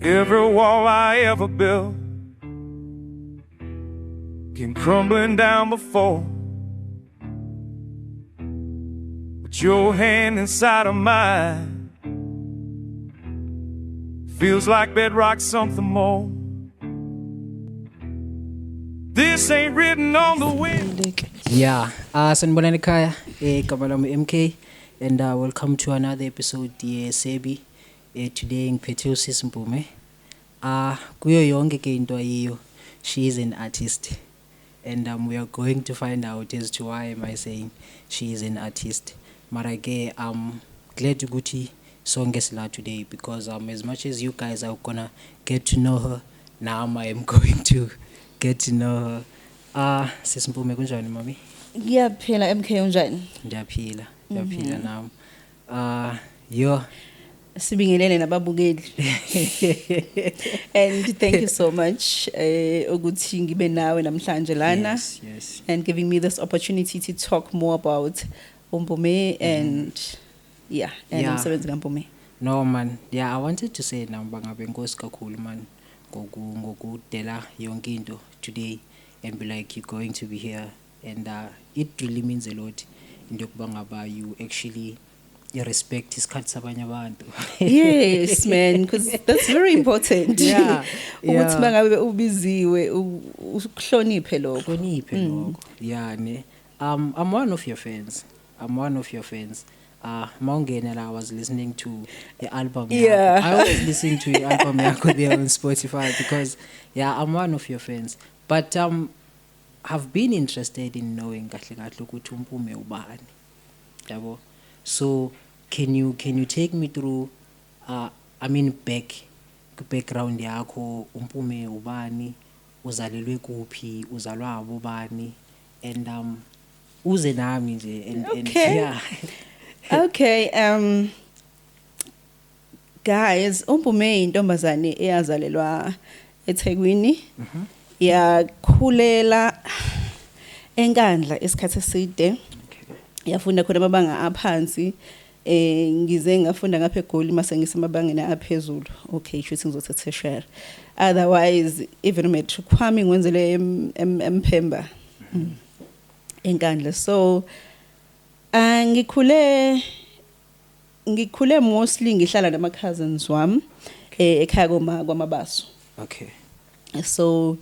Every wall I ever built came crumbling down before. But your hand inside of mine feels like bedrock, something more. This ain't written on the wind. Yeah, sanibonani ekhaya, igama lami MK and welcome to another episode ye Sebi. Today ngiphethe usisi Mpume. Kuyo yonke ke into ayiyo, she is an artist. And we are going to find out as to why am I saying she is an artist. Mara ke I'm glad ukuthi sonke sila today because as much as you guys are gonna get to know her, now I am going to get to know her. Sisi Mpume, kunjani mami? Ngiyaphila MK, unjani? Ndiyaphila, ndiyaphila nami. Yo. Sibingelele nababukeli. And thank you so much ukuthi ngibe nawe namhlanje lana and giving me this opportunity to talk more about uMpume and, yeah, and umsebenzi kaMpume. No man, yeah, I wanted to say now bangabe enkosi kakhulu man ngokudela yonke into today and be like you're going to be here and it really means a lot into yokuba ngaba you actually you respect isikhathi sabanye abantu. Yes man, because that's very important. Ukuthi mangabe ubiziwe ukuhloniphe lokho. Hloniphe lokho. Yeah ne. I'm one of your fans. I'm one of your fans. Mawungena la, I was listening to the album yakho. I always listen to the album yakho there on Spotify because, yeah, I'm one of your fans. But I've been interested in knowing kahle kahle ukuthi uMpume ubani. Yabo. So can you take me through, I mean, back background yakho, uMpume ubani, uzalelwe kuphi, uzalwa abobani, and uze nami nje and yeah. Okay, guys, uMpume intombazane eyazalelwa eThekwini. Yakhulela eNkandla isikhathi eside. Yafunda khona amabanga aphansi. Ngize ngafunda ngapha eGoli mase ngisemabangeni aphezulu. Okay, shuthi ngizothatha tertiary. Otherwise even matric wami ngwenzele eMphemba. ENkandla. So ngikhule mostly ngihlala nama cousins wami ekhaya koma kwaMabaso. So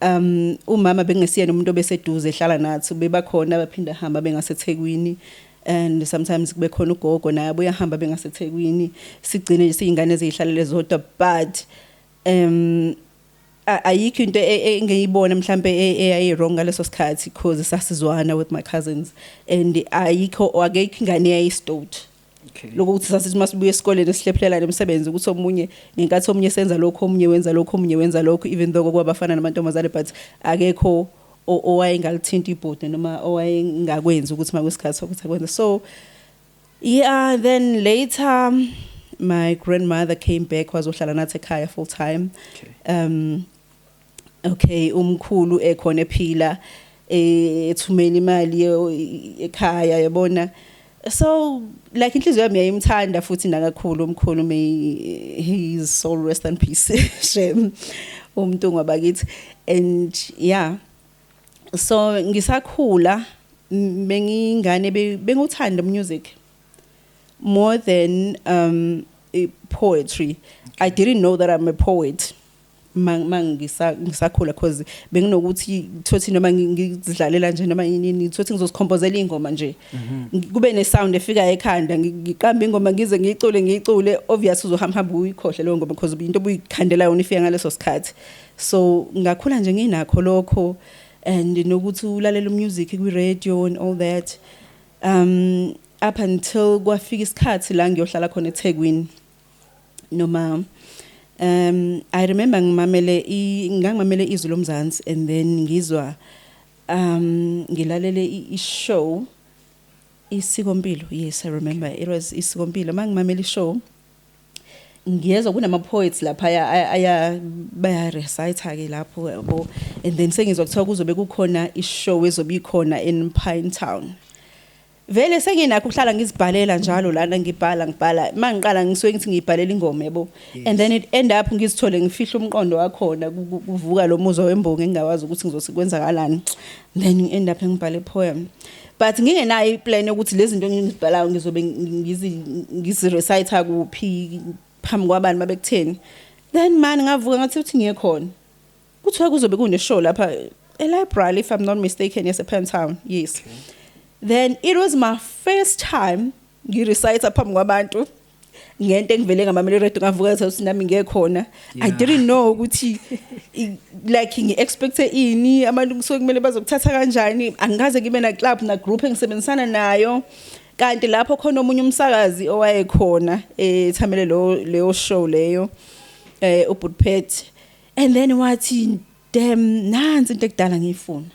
umama bengesiyena umuntu obeseduze ehlala nathi, bebakhona baphinda hamba bengaseThekwini and sometimes kube khona ugogo naye uyahamba bengaseThekwini, sigcine nje siyingane ezihlalele zodwa, but ayikho into engiyibona mhlambe eyayi wrong ngaleso sikhathi because sasizwana with my cousins and ayikho, akekho ingane eyayistout. Lokuthi sasithi masibuye esikoleni sihlephulelane emsebenzi, ukuthi omunye ngenkathi omunye senza lokho, omunye wenza lokho, omunye wenza lokho, even though kwabafana namantombazane, but akekho owayengalithinta ibhodi noma owayengakwenzi ukuthi makusikhathi sokuthi akwenze. So yeah, then later my grandmother came back, wazohlala nathi ekhaya full time. Okay, umkhulu ekhona ephila, ethumela imali ekhaya yabona. So like inhliziyo yami yayimthanda futhi nakakhulu umkhulu, may his soul rest in peace, shame, umuntu ngabakithi. And yeah, so ngisakhula bengingane benguthanda music more than poetry. I didn't know that I'm a poet ngisakhula because benginokuthi thothi noma ngizidlalela nje noma yini, thothi ngizozikhompozela ingoma nje, kube ne sound efika ekhanda, ngiqamba ingoma, ngize ngiyicule, ngiyicule. Obvious uzohamba hamba uyikhohle leyo ngoma because into obuyikhandela yona ifika ngaleso sikhathi. So ngakhula nje nginakho lokho and nokuthi ulalela music kwi radio and all that, up until kwafika isikhathi la ngiyohlala khona eThekwini noma I remember ngimamele ngangimamele Izwi Lomzansi and then ngizwa ngilalele i-show Isikompilo. Yes, I remember it was Isikompilo. Mangimamele i-show ngiyezwa kunama poets lapha aya baya recite ke lapho yabo, and then sengizwa kuthiwa kuzobe kukhona i-show ezobe ikhona in Pinetown. Vele senginakho ukuhlala ngizibhalela njalo lana, ngibhala ngibhala, mangiqala ngisuke ngithi ngibhalela ingoma, yabo, and then it end up ngizithole ngifihla umqondo wakhona, kuvuka lo muzwa wembongi engingawazi ukuthi ngizothi kwenzakalani, then ngi-end up ngibhale poem, but ngingenayo iplan yokuthi lezi zinto engizibhalayo ngizobe ngizi-recite kuphi, phambi kwabantu mabekutheni. Then man ngavuka ngathi uthi ngiye khona, kuthiwa kuzobe kune-show lapha e-library, if I'm not mistaken, yase-Pentown, yes. Then it was my first time ngirecite phambi kwabantu ngento engivele ngamamela iradio, ngavuka ngathi ukuthi nami ngiye khona. I didn't know ukuthi like ngi-expecte ini, abantu kusuke kumele bazokuthatha kanjani. Angikaze ngibe na club na group engisebenzisana nayo, kanti lapho khona omunye umsakazi owayekhona ethamele lo leyo show leyo, uButpet, and then wathi, "Damn, nansi into ekudala ngiyifuna.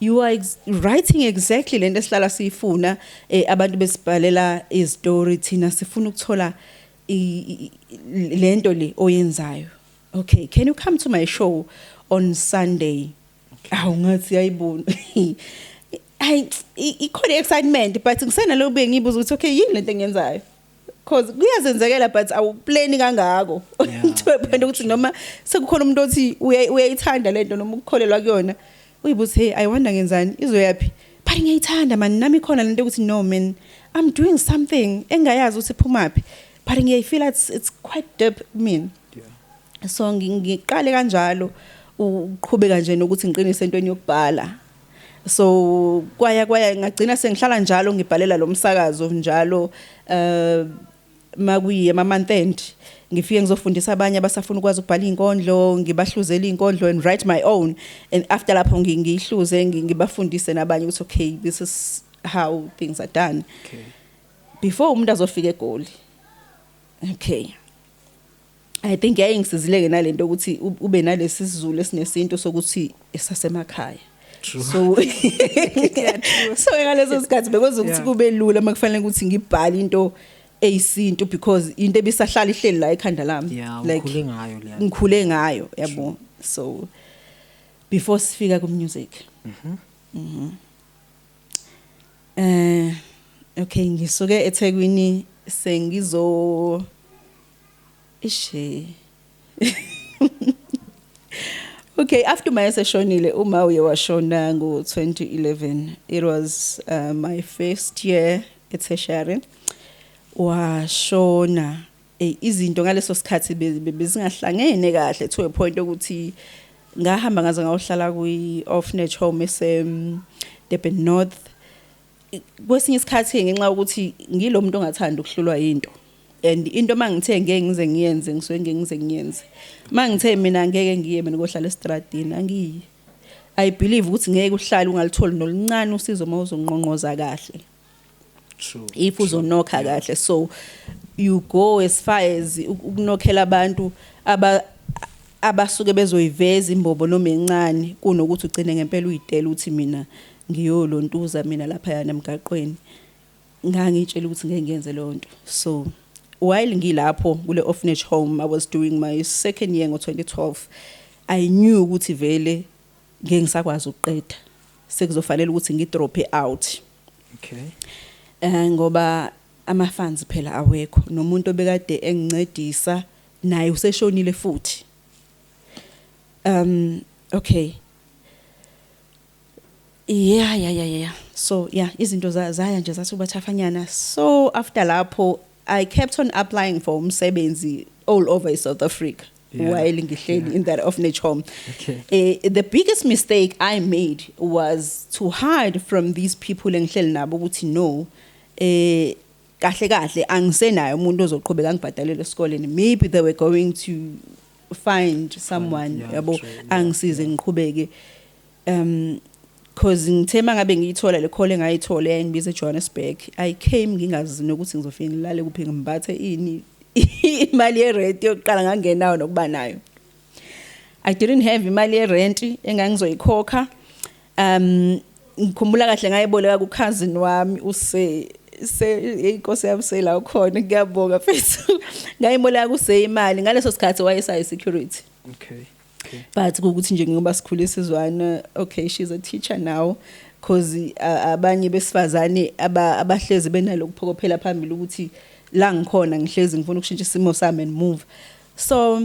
You are writing exactly lento esihlala siyifuna. Abantu besibhalela izitori, thina sifuna ukuthola lento le oyenzayo. Okay, can you come to my show on Sunday?" Awu, ngathi yayibona, hayi, ikhona excitement, but ngisenalo benge ngibuza ukuthi okay, yini lento engiyenzayo, cause kuyazenzekela but awuplani kangako to a point ukuthi noma sekukhona umuntu othi uyayithanda lento noma ukukholelwa kuyona, uyibuza, "Hey, I wonder ngenzani, izoyapi?" But ngiyayithanda man, nami khona lento ukuthi no man, I'm doing something engayazi ukuthi iphumaphi, but ngiyayifeel it's quite deep mina. So ngiqale kanjalo uqhubeka nje nokuthi ngiqinise entweni yokubhala. So kwaya kwaya ngagcina sengihlala njalo ngibhalela lo msakazo njalo, makuyi ama month end ngifike ngizofundisa abanye abasafuna ukwazi ukubhala izinkondlo, ngibahluzela izinkondlo and write my own, and after lapho ngiyihluze, ngibafundise nabanye ukuthi okay, this is how things are done. Before umuntu azofika eGoli, okay, I think yayingisizileke nalento ukuthi ube nalesi siZulu esinesinto sokuthi esasemakhaya. So ngaleso sikhathi bekwenza ukuthi kube lula makufanele ukuthi ngibhale into eyisintu, because into ebisahlala ihleli la ekhanda lami. Like ukhule ngayo leya. Ngikhule ngayo, yabo. So before sifika ku music, okay, ngisuke eThekwini sengizo ishe. Okay, after my seshonile, uma uye washona ngo 2011, it was my first year etertiary. Washona, izinto ngaleso sikhathi bezingahlangene kahle to a point ukuthi ngahamba ngaze ngayohlala kwi orphanage home ese Durban North. Kwesinye isikhathi ngenxa yokuthi ngilo muntu ongathanda ukuhlulwa into, and into mangithe ngeke ngize ngiyenze, ngisuke ngeke ngize ngiyenze. Mangithe mina ngeke ngiye mina kohlala estradini, angiyi. I believe ukuthi ngeke uhlale ungalitholi noluncane usizo uma uzonqonqoza kahle, if uzonokha kahle. So you go as far as ukunokhela abantu abasuke bezoyiveza imbobo noma encane, kunokuthi ugcine ngempela uyitela ukuthi mina ngiyolontuza mina lapha yana emgaqweni. Ngangitshela ukuthi ngeke ngiyenze leyo nto. So while ngilapho kule orphanage home, I was doing my second year ngo-2012, I knew ukuthi vele ngeke ngisakwazi ukuqeda, sekuzofanele ukuthi ngidrop out. Ngoba ama funds phela awekho, nomuntu obekade engincedisa naye useshonile futhi. Okay, yeah, so yeah, izinto zaya nje zathi ubathafanyana. So after lapho I kept on applying for umsebenzi all over South Africa while ngihleli in that orphanage home. The biggest mistake I made was to hide from these people engihleli nabo ukuthi no, kahle kahle angisenayo umuntu ozoqhubeka ngibhadalele esikoleni. Maybe they were going to find someone, yabo, angisize ngiqhubeke, cause ngithe mangabe ngiyithola le call engayithola yayingibiza eJohannesburg, I came ngingazi nokuthi ngizofika ngilale kuphi, ngimbathe ini. Imali yerent yokuqala ngangenayo nokuba nayo. I didn't have imali yerent engangizoyikhokha. Ngikhumbula kahle ngayiboleka ku cousin wami use se inkosi yami sela ukhona, ngiyabonga mfethu. Ngayiboleka kuse imali, ngaleso sikhathi wayesayi security. But ukuthi nje ngoba sikhulisa izwana, okay, she's a teacher now. Cause abanye besifazane abahlezi benalo ukuphokophela phambili ukuthi la ngikhona ngihlezi ngifuna ukushintsha isimo sami and move. So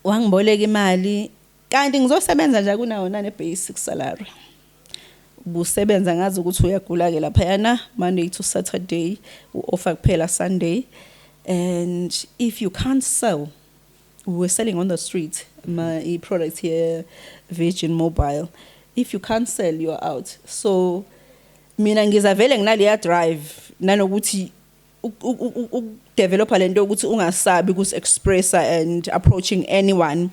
wangiboleka imali, kanti ngizosebenza nje kunawo nane basic salary. Ubusebenza ngazi ukuthi uyagula ke laphayana Monday to Saturday, u-offer kuphela Sunday. And if you can't sell, we were selling on the street my product here, Virgin Mobile. If you can't sell, you're out. So mina ngiza vele nginaleya drive nanokuthi ukudevelopa lento ukuthi ungasabi ukuzi-expressa and approaching anyone.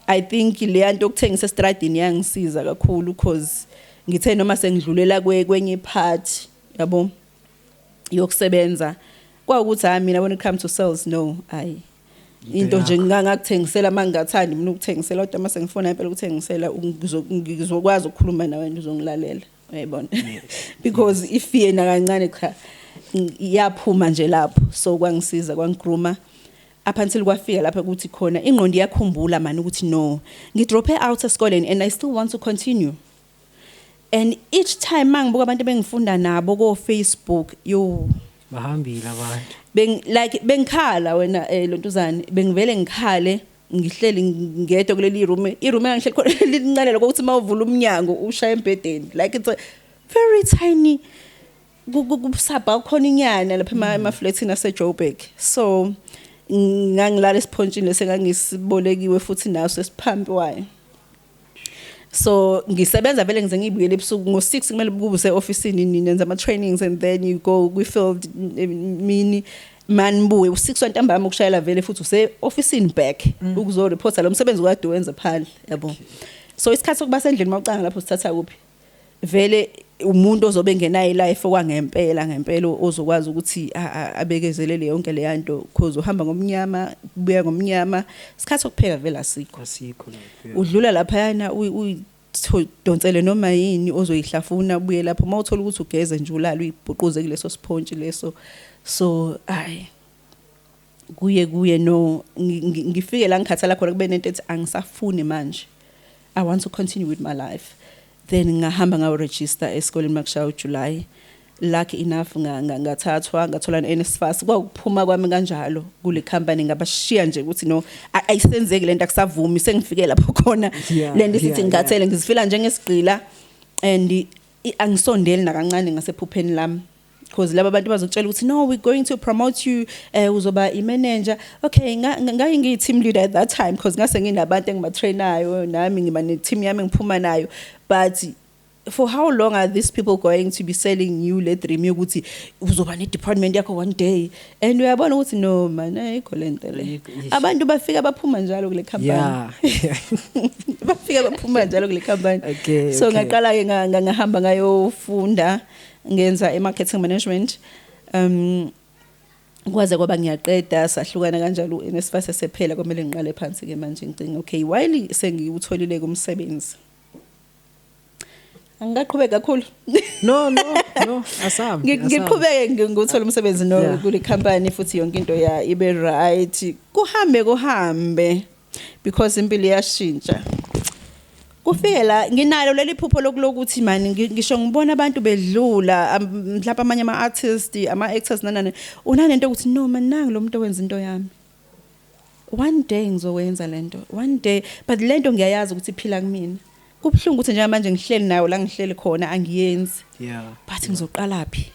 I think leya nto yokuthengisa estradini yangisiza kakhulu, cause ngithe noma sengidlulela kwenye part yabo yokusebenza, kwawukuthi hayi, mina when it comes to sales, no, ayi, into nje ngingakuthengisela mangingathandi mina ukuthengisela, kodwa mase ngifuna impela ukuthengisela, ngizokwazi ukukhuluma nawe, uzongilalela, uyayibona, because ifear nakancane cha, iyaphuma nje lapho. So kwangisiza, kwangigrooma up until kwafika lapha ukuthi khona ingqondo iyakhumbula mani ukuthi no, ngidrope out esikoleni and I still want to continue. And each time mangibuka abantu ebengifunda nabo ko Facebook, yo. Bahambile abantu. Beng like bengikhala wena, lontuzane, bengivele ngikhale ngihleli ngedwa kuleli room, i-room engihleli khona lincane lokuthi mawuvula umnyango ushaya embhedeni. Like it's a very tiny kusa-balcony nyana lapha ema-flatini ase-Joburg. So ngangilala esiphontshini lesengangisibolekiwe futhi naso esiphampiwayo. So ngisebenza vele ngize ngibuyele ebusuku ngo-6, kumele kube use-ofisini, nenza ama-trainings and then you go kwi-field mini manibuye u-6 wantambama, ukushayela vele futhi use-ofisini back ukuzoreporta lo msebenzi okade wenza phandle, yabo. So isikhathi sokuba sendlini mawucanga lapho sithatha kuphi? Vele umuntu ozobe engenayo ilife okwangempela ngempela ozokwazi ukuthi abekezelele yonke le yanto, cause uhamba ngomnyama, ubuya ngomnyama, isikhathi sokupheka vele asikho. Asikho lapho, yeah. Udlula laphayana uyidonsele noma yini ozoyihlafuna, ubuye lapho mawuthola ukuthi ugeze nje, ulale uyibhuquze kuleso sipontshi leso. So ayi, kuye kuye no ngifike la ngikhathala khona, kube nento ethi angisafuni manje, I want to continue with my life. Then ngahamba ngayo-register esikoleni makushaya uJuly. Lucky enough ngathathwa, ngathola ne-NSFAS. Kwakuphuma kwami kanjalo kule company, ngabashiya nje ukuthi no, ayisenzeki lento, akusavumi, sengifike lapho khona lento isithi ngikhathele, ngizifila njengesigqila and angisondeli nakancane ngasephupheni lami, because laba bantu bazokutshela ukuthi no, we're going to promote you, uzoba i-manager. Okay, ngaye ngiyi-team leader at that time, because ngase nginabantu engibatrainayo nami, ngiba ne-team yami engiphuma nayo. But for how long are these people going to be selling you le dream yokuthi uzoba ne-department yakho one day? And uyabona ukuthi no man, ayikho le nto le. Abantu bafika baphuma njalo kule company. Bafika baphuma njalo kule company. So ngaqala ke ngahamba ngayofunda, ngenza i-marketing management, kwaze kwaba ngiyaqeda, sahlukana kanjalo NSFAS sephela, kwamele ngiqale phansi ke manje ngicinga, okay, while sengiwutholile kumsebenzi, angikaqhubeka kakhulu. No, asambi. Asambi. Ngiqhubeke ngiwuthola umsebenzi no kule company futhi yonke into ya ibe right, kuhambe kuhambe, because impilo iyashintsha. Kufike la nginalo leli phupho lokuthi mani ngisho ngibona abantu bedlula, mhlawumbe amanye ama artists, ama actors, nanani, unanento ukuthi no man, nangi lo muntu owenza into yami, one day ngizokwenza lento one day. But lento ngiyayazi ukuthi iphila kumina. Kubuhlungu ukuthi njengamanje ngihleli nayo la ngihleli khona, angiyenzi. But ngizoqala phi?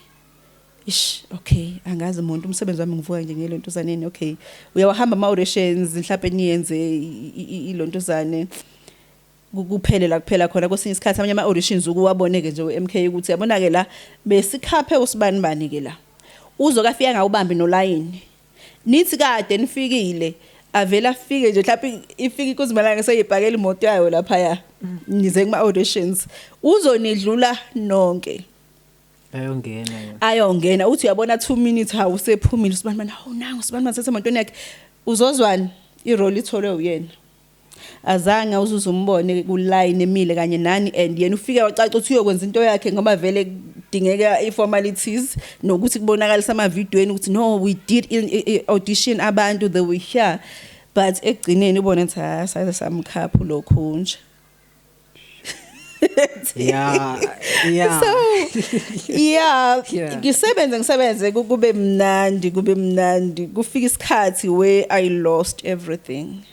Ish, okay, angazi umuntu umsebenzi wami, ngivuka nje ngelontuzaneni. Okay, uyawahamba ama auditions, mhlawumbe niyenze ilontuzane, kuphele la kuphela khona. Kwesinye isikhathi amanye ama auditions ukuwaboneke nje uMK ukuthi yabona ke la besikhaphe usibani bani ke la, uzokafika ngawubambi nolayini, nithi kade nifikile, avela afike nje, mhlawumbe ifike iKuzimalanga seyibhakela imoto yayo laphaya, nize kuma auditions, uzonidlula nonke. Ayongena yona. Ayongena, uthi uyabona 2 minutes, hawu, usephumile usibani bani, hawu, nangu usibani bani sesemotweni yakhe, uzozwani irole itholwe uyena, azange uzuze umbone kuline emile kanye nani. And yena ufike wacaca ukuthi uyokwenza into yakhe, ngoba vele kudingeka i-formalities nokuthi kubonakalisa ama-videoweni ukuthi no, we did audition abantu, they were here. But ekugcineni ubone ukuthi ha, saze samkhapha lokhu nje. So yeah, ngisebenze ngisebenze, kube mnandi, kube mnandi, kufika isikhathi where I lost everything.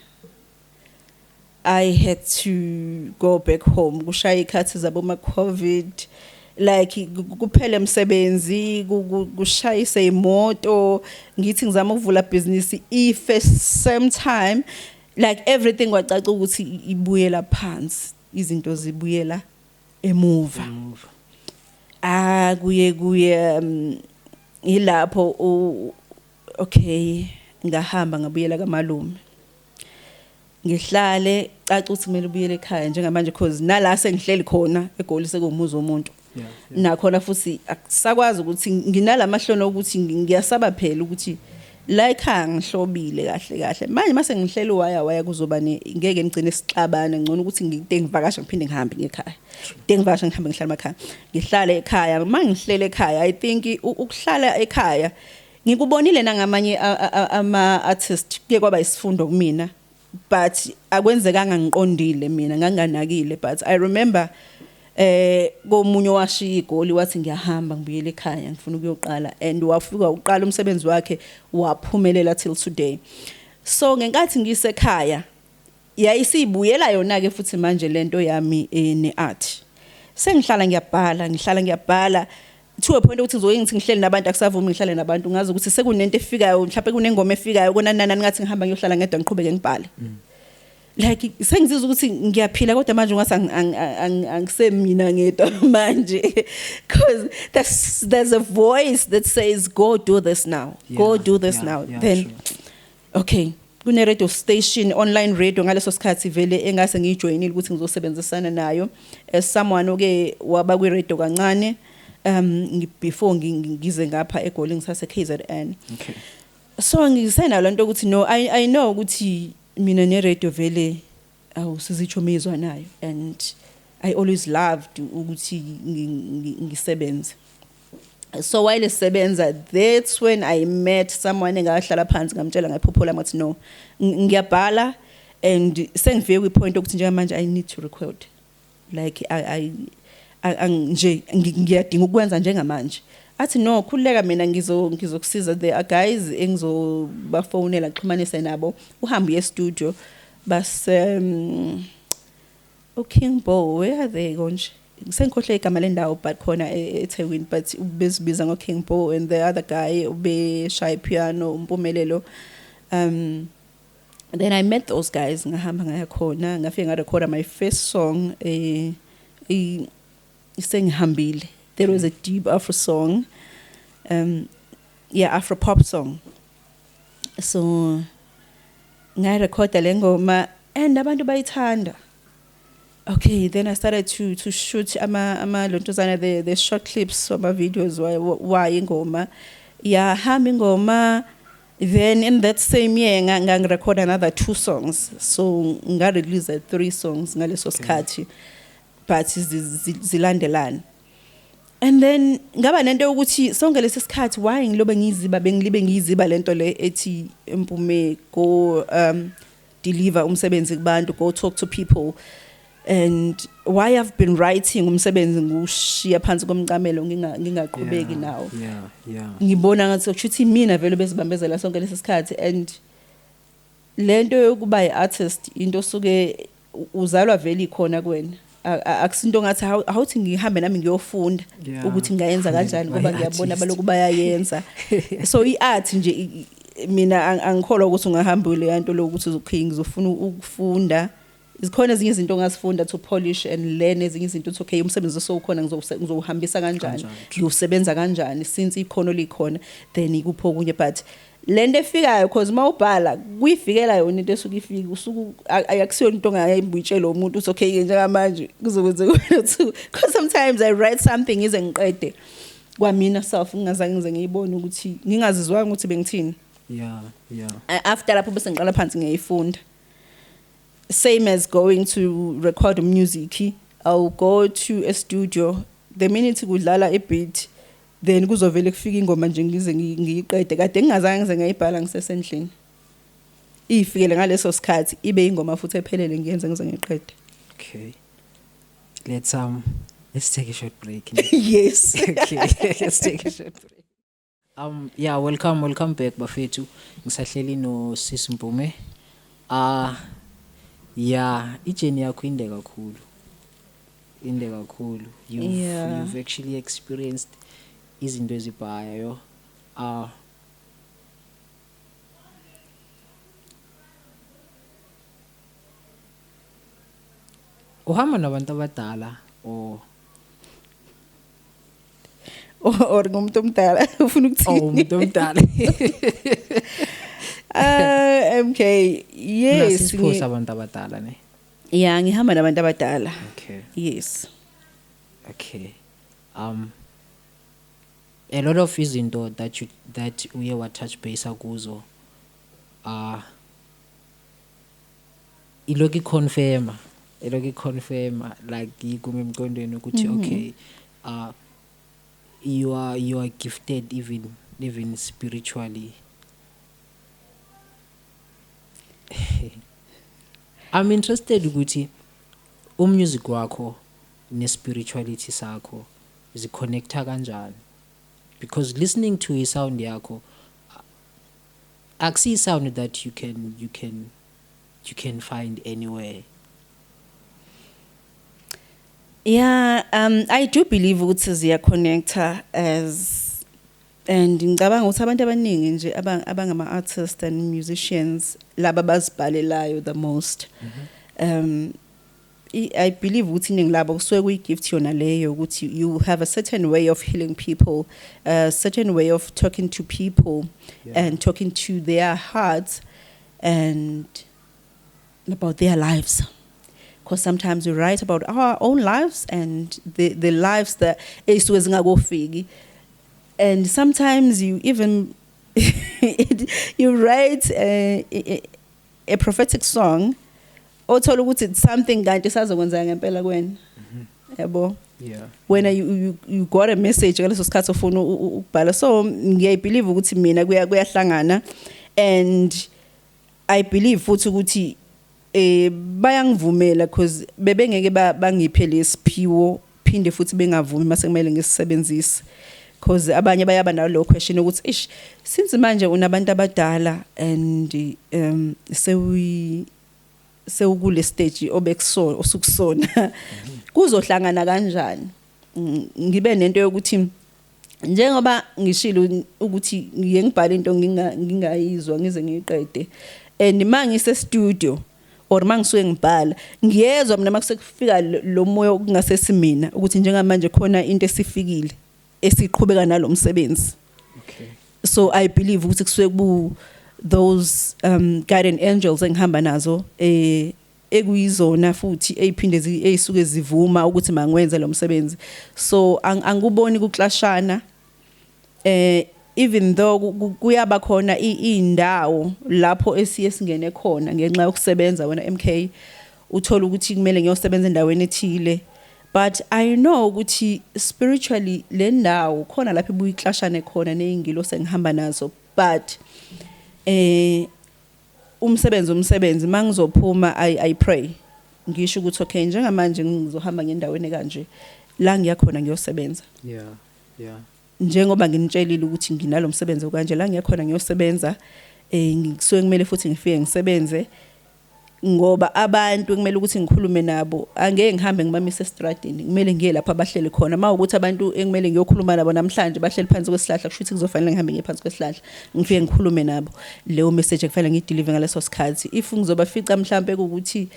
I had to go back home. Kushaya ikhathi zabo ma COVID, like kuphela emsebenzi, kushayise imoto, ngithi ngizama ukuvula business ife same time. Like everything kwacaca ukuthi ibuyela phansi, izinto zibuyela emuva. Emuva. Ah, kuye ilapho okay, ngahamba ngabuyela kamalume, ngihlale, caca ukuthi kumele ubuyele ekhaya njengamanje, because nala sengihleli khona eGoli sekuwumuzi womuntu. Nakhona futhi akusakwazi ukuthi nginalamahloni ukuthi ngiyasaba phela ukuthi la ekhaya ngihlobile kahle kahle. Manje mase ngihleli waya waya kuzoba ne ngeke ngigcine sixabana. Ngcono ukuthi ngide ngivakasha, ngiphinde ngihambe ngekhaya, ngide ngivakasha, ngihambe ngihlale emakhaya, ngihlale ekhaya. Uma ngihlele ekhaya, I think ukuhlala ekhaya ngikubonile nangamanye ama artist, kuye kwaba isifundo kumina, but akwenzekanga ngiqondile, mina nganganakile. But I remember komunye washiya iGoli, wathi ngiyahamba ngibuyele ekhaya, ngifuna ukuyoqala, and wafika uqala umsebenzi wakhe, waphumelela till today. So ngenkathi ngisekhaya yayisibuyela yona ke futhi manje lento yami ne-art, sengihlala ngiyabhala, ngihlala ngiyabhala to a point ukuthi ngizoke ngithi ngihleli nabantu, akusavumi ngihlale nabantu, ngazi ukuthi sekunento efikayo, mhlawumbe kunengoma efikayo konanana, ngathi ngihamba ngiyohlala ngedwa, ngiqhubeke ngibhale. Like sengizizwa ukuthi ngiyaphila, kodwa manje ungathi angisemina ngedwa manje, because there's a voice that says, "Go do this now, go do this now." Then okay, kune radio station, online radio ngaleso sikhathi vele engase ngiyijoyinile ukuthi ngizosebenzisana nayo as someone oke waba kwi radio kancane before ngize ngapha eGoli, ngisase KZN. So ngisenayo lento ukuthi no, I know ukuthi mina ne radio vele awusizitsho mizwa nayo, and I always loved ukuthi ngisebenze. So while esebenza, that's when I met someone engahlala phansi, ngamtshela ngaphupho lami, ngathi no, ngiyabhala and sengifike kwi point ukuthi njengamanje I need to record, like I nje ngiyadinga ukwenza njengamanje. Athi no, khululeka, mina ngizokusiza, there are guys engizobafonela xhumanise nabo, uhambe uye studio base uKing Bo, where are they konje? Sengikhohle igama lendawo, but khona eThekwini, but bezibiza ngo King Bo, and the other guy ubeshaya piano, uMpumelelo. Then I met those guys, ngahamba ngaya khona, ngafike ngarecorda my first song, sengihambile. There was a deep Afro song, yeah, Afro pop song. So ngayirekhoda le ngoma and abantu bayithanda. Okay, then I started to shoot ama lontuzana, the short clips, ama videos why ingoma yahamba ingoma. Then in that same year ngangirecord another two songs, so nga-release three songs ngaleso sikhathi, but zilandelana. And then ngaba nento yokuthi sonke lesi sikhathi why ngilobe ngiyiziba, bengilibe ngiyiziba lento le ethi Mpume, go deliver umsebenzi kubantu, go talk to people. And why I've been writing umsebenzi ngushiya phansi komcamelo, ngingaqhubeki nawo? Ngibona ngathi kushuthi mina vele besibambezela sonke lesi sikhathi. And lento yokuba i-artist, into osuke uzalwa vele ikhona kuwena. Akusinto ngathi awuthi ngihambe nami ngiyofunda ukuthi ngingayenza kanjani, ngoba ngiyabona i-artist. Baloku bayayenza. So i-art nje mina angikholwa ukuthi ungahamba le yanto lokuthi okay, ngizofuna ukufunda. Zikhona ezinye izinto ongazifunda to polish and learn ezinye izinto, ukuthi okay, umsebenzi osowukhona ngizowuhambisa kanjani, Kanjani, true. ngiwusebenza kanjani since ikhono likhona, then ikupho okunye. But lento efikayo, cause mawubhala kuyifikela yona into esuke ifike usuku, ayakusiyona into ongayibuyitshela umuntu uthi okay, njengamanje kuzokwenzeka one or two, because sometimes I write something ize ngiqede kwamina self ngingazange ngize ngiyibone ukuthi ngingazizwanga ukuthi bengithini. After lapho bese ngiqala phansi ngiyayifunda. Same as going to record music, I'll go to a studio, the minute kudlala a beat, then kuzovele kufika ingoma nje ngize ngiyiqede kade ngingazange ngize ngayibhala ngisesendlini, ifikele ngaleso sikhathi ibe ingoma futhi ephelele, ngiyenze ngize ngiqede. Let's take a short break. Yes. Okay, let's take a short break. Yeah, welcome back bafethu. Ngisahleli no Sis Mpume. Ah, yeah, i-journey yakho inde kakhulu. Inde kakhulu. You've you've actually experienced izinto ezibhaya yo. Ah, uhamba nabantu abadala or Or ngumuntu omdala, ufuna Oh, ukuthini? umuntu omdala. Ah, MK, yes. Nasisipho sabantu abadala ne. Yeah, ngihamba nabantu abadala. Okay. Yes. Okay. A lot of izinto that uye wa touch base kuzo ilokhu confirma like ikumi emqondweni ukuthi okay, you are gifted even spiritually. I'm interested ukuthi umusic wakho ne-spirituality sakho ziconnecta kanjani, because listening to isound yakho akusiyi sound that you can find anywhere. Yeah, I do believe ukuthi ziya connecta as and ngicabanga ukuthi abantu abaningi nje abangama artists and musicians laba bazibhalelayo the most. I believe ukuthi iningi labo kusuke kuyi gift yona leyo ukuthi you have a certain way of healing people, a certain way of talking to people and talking to their hearts and about their lives. Because sometimes we write about our own lives and the lives that ey'suke zingakofiki. And sometimes you even you write a prophetic song othola ukuthi it's something kanti sazokwenzeka ngempela kuwena, yabo. When you got a message ngaleso sikhathi ufuna ukubhala, so ngiyayibelieve ukuthi mina kuyahlangana and I believe futhi ukuthi bayangivumela because bebengeke bangiphe lesiphiwo phinde futhi bengavumi mase kumele ngisebenzise, because abanye bayaba nalo question ukuthi ish, since manje unabantu abadala and sewukule stage obekusona osukusona, kuzohlangana kanjani? Ngibe nento yokuthi njengoba ngishilo ukuthi ngiye ngibhale into ngingayizwa ngize ngiyiqede, and mangise studio or mangisuke ngibhala ngiyezwa mina makusekufika lo moya okungasesimina ukuthi njengamanje khona into esifikile esiqhubeka nalomsebenzi. So I believe ukuthi kusuke ku those guardian angels engihamba nazo ekuyizona futhi eziphinde ezisuke zivuma ukuthi mangwenze lo msebenzi, so anguboni kuclashana, even though kuyaba khona indawo lapho esiye singene khona ngenxa yokusebenza wena MK, uthola ukuthi kumele ngiyosebenza endaweni ethile, but I know ukuthi spiritually le ndawo khona lapho ibuye iclashane khona nezingilo sengihamba nazo, but umsebenzi mangizophuma I pray, ngisho ukuthi okay, njengamanje ngizohamba ngendaweni kanje la ngiyakhona ngiyosebenza. Njengoba nginitshelile ukuthi nginalo msebenzi kanje la ngiyakhona ngiyosebenza, ngisuke kumele futhi ngifike ngisebenze ngoba abantu kumele ukuthi ngikhulume nabo, angeke ngihambe ngibamise estradini, kumele ngiye lapho abahleli khona. Mawukuthi abantu ekumele ngiyokhuluma nabo namhlanje bahleli phansi kwesihlahla, kusho ukuthi kuzofanele ngihambe ngiye phansi kwesihlahla ngifike ngikhulume nabo leyo message ekufanele ngiyideliver ngaleso sikhathi. If ngizobafica mhlambe ukuthi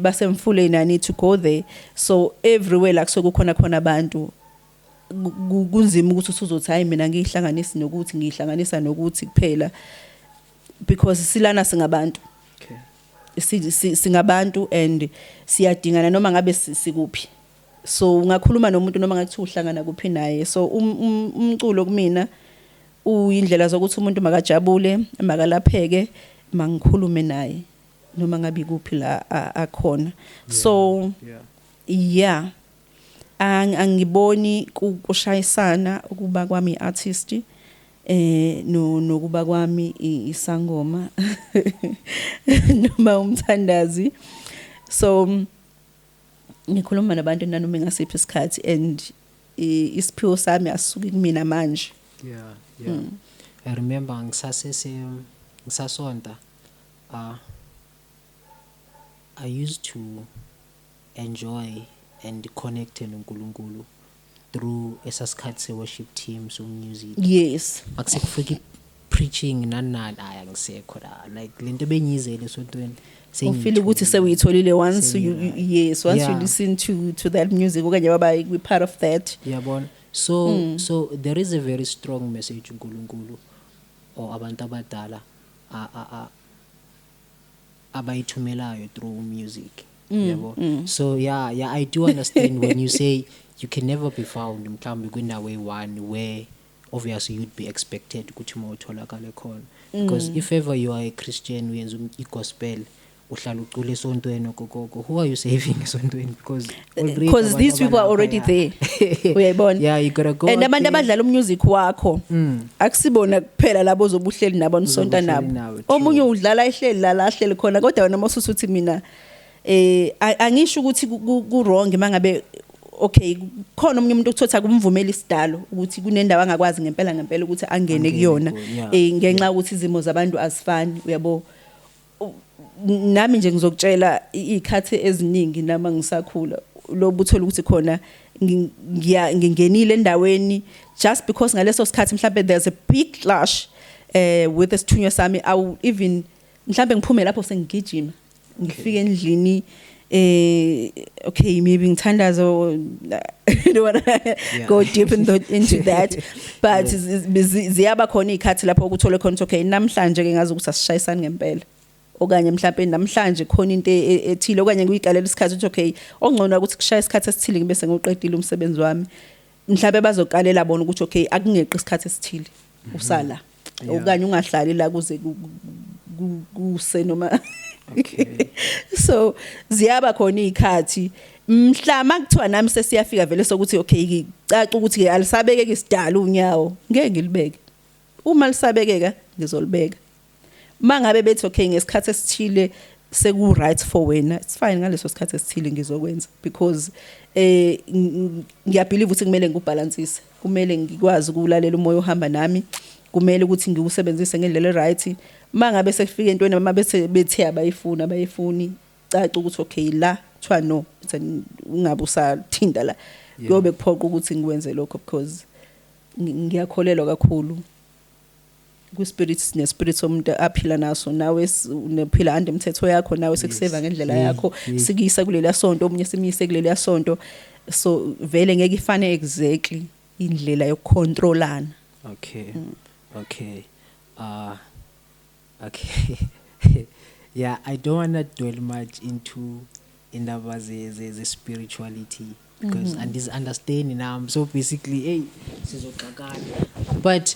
basemfuleni, I need to go there. So everywhere la kusuke kukhona khona abantu kunzima ukuthi usuzothi hayi, mina ngiyihlanganisi nokuthi ngiyihlanganisa nokuthi kuphela, because silana singabantu. Singabantu and siyadingana noma ngabe sikuphi, so ungakhuluma nomuntu noma ngathi uhlangana kuphi naye. So umculo kumina uyindlela zokuthi umuntu makajabule, makalapheke, mangikhulume naye noma ngabe kuphi la akhona, so yeah, angiboni kushayisana ukuba kwami iartist no nokuba kwami isangoma noma umthandazi. So Ngikhuluma nabantu nanoma ngasiphi isikhathi, and isiphiwo sami asisuki kumina manje. Yeah. I remember ngisasese ngisasonta, I used to enjoy and connect noNkulunkulu through esasikhathi se-worship team, so music. Akusekufika preaching nani nani, hayi, angisekho la, like lento bengiyizele esontweni. Ufeel ukuthi sewuyitholile once you, yes, once you listen to that music okanye baba we part of that. Yabona, so there is a very strong message uNkulunkulu or abantu abadala abayithumelayo through music, yabo. So yeah, I do understand when you say you can never be found mhlawumbe kwindawo eyi-one where obviously you'd be expected ukuthi uma utholakale khona, because if ever you are a Christian, uyenza i-gospel, uhlala ucula esontweni okokoko, who are you saving esontweni? Because already Because abantu these people are already abalapha, there, uyayibona? Yeah, you gotta go And out abantu there. Abadlala umusic wakho akusibona kuphela labo ozobe uhleli nabo, nisonta Ozobe uhleli nabo. nabo, true. Omunye udlala ehleli la la ahleli khona, kodwa wena mawusuthi uthi mina angisho ukuthi ku wrong mangabe, okay, khona omunye umuntu ukuthatha kumvumela isidalo ukuthi kunendawo angakwazi ngempela ngempela ukuthi angene Angene kuyona, kuyo, yeah. ngenxa ukuthi izimo zabantu azifani, uyabo. Nami nje ngizokutshela, izikhathi eziningi nama ngisakhula lobu uthola ukuthi khona ngingenile endaweni just because ngaleso sikhathi mhlambe there's a big clash with isithunywa sami, I will even mhlambe ngiphume lapho sengigijima ngifike endlini, okay, maybe ngithandaza or I don't wanna go deep into that, but ziyaba khona izikhathi lapho ukuthola khona ukuthi okay, namhlanje ke ngazi ukuthi asishayisani ngempela, okanye mhlawumbe namhlanje khona into ethile, okanye ngiyikalela isikhathi ukuthi okay, ongcono ukuthi kushaya isikhathi esithile ngibe sengiqedile umsebenzi wami. Mhlawumbe bazoqalela bona ukuthi okay, akungeqi isikhathi esithile usala okanye ungahlali la kuze kuse noma. So ziyaba khona izikhathi mhla makuthiwa nami sesiyafika vele sokuthi okay, caca ukuthi alisabekeka isidalo unyawo, ngeke ngilibeke. Uma lisabekeka ngizolibeka. Mangabe bethi okay, ngesikhathi esithile seku right for wena, it's fine, ngaleso sikhathi esithile ngizokwenza, because ngiyabelieve ukuthi kumele ngubalancise, kumele ngikwazi ukulalela umoya ohamba nami, kumele ukuthi ngiwusebenzise ngendlela right. Mangabe sekufika entweni uma bethe bethe abayifuni, abayifuni, caca ukuthi okay, la kuthiwa no, ungabe usathinta la, kuyobe kuphoqa ukuthi ngikwenze lokho, because ngiyakholelwa kakhulu kwi-spirit, nespirit somuntu aphila naso. Nawe unephila under imithetho yakho, nawe sekuseva ngendlela yakho, sikuyisa kuleliya sonto, omunye simyise kuleliya sonto, so vele ngeke ifane exactly indlela yokucontrolana. Okay. Yeah, I don't want to dwell much into indaba ze spirituality because and this understanding now. So basically, hey, sizoxakana. But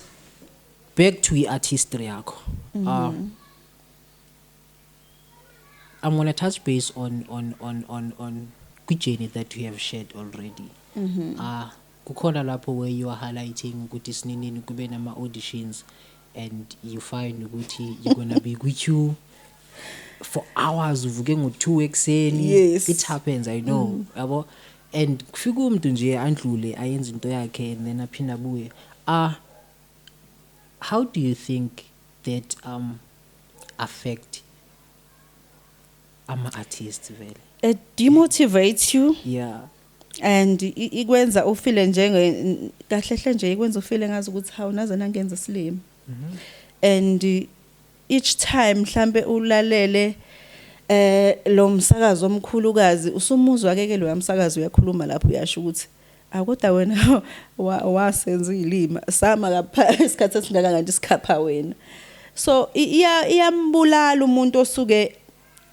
back to i-artistry yakho. I'm gonna touch base on journey that you have shared already. Kukhona lapho where you are highlighting ukuthi sininini kube nama auditions and you find ukuthi you're gonna be with you for hours, uvuke ngo-2 ekuseni. It happens, I know, yabo, and kufika umuntu nje andlule ayenze into yakhe and then aphinde abuye. How do you think that affect ama-artists vele? It demotivates you and ikwenza ufile njenge kahle hle nje, ikwenza ufile ngazi ukuthi hawu, naze nangenza isilima. And each time mhlambe ulalele lo msakazo omkhulukazi, usumuzwa ke lo msakazo uyakhuluma lapho, uyasho ukuthi akodwa wena wasenza izilima sama kapha isikhathi esingaka kanti sikhapha wena. So iyambulala umuntu osuke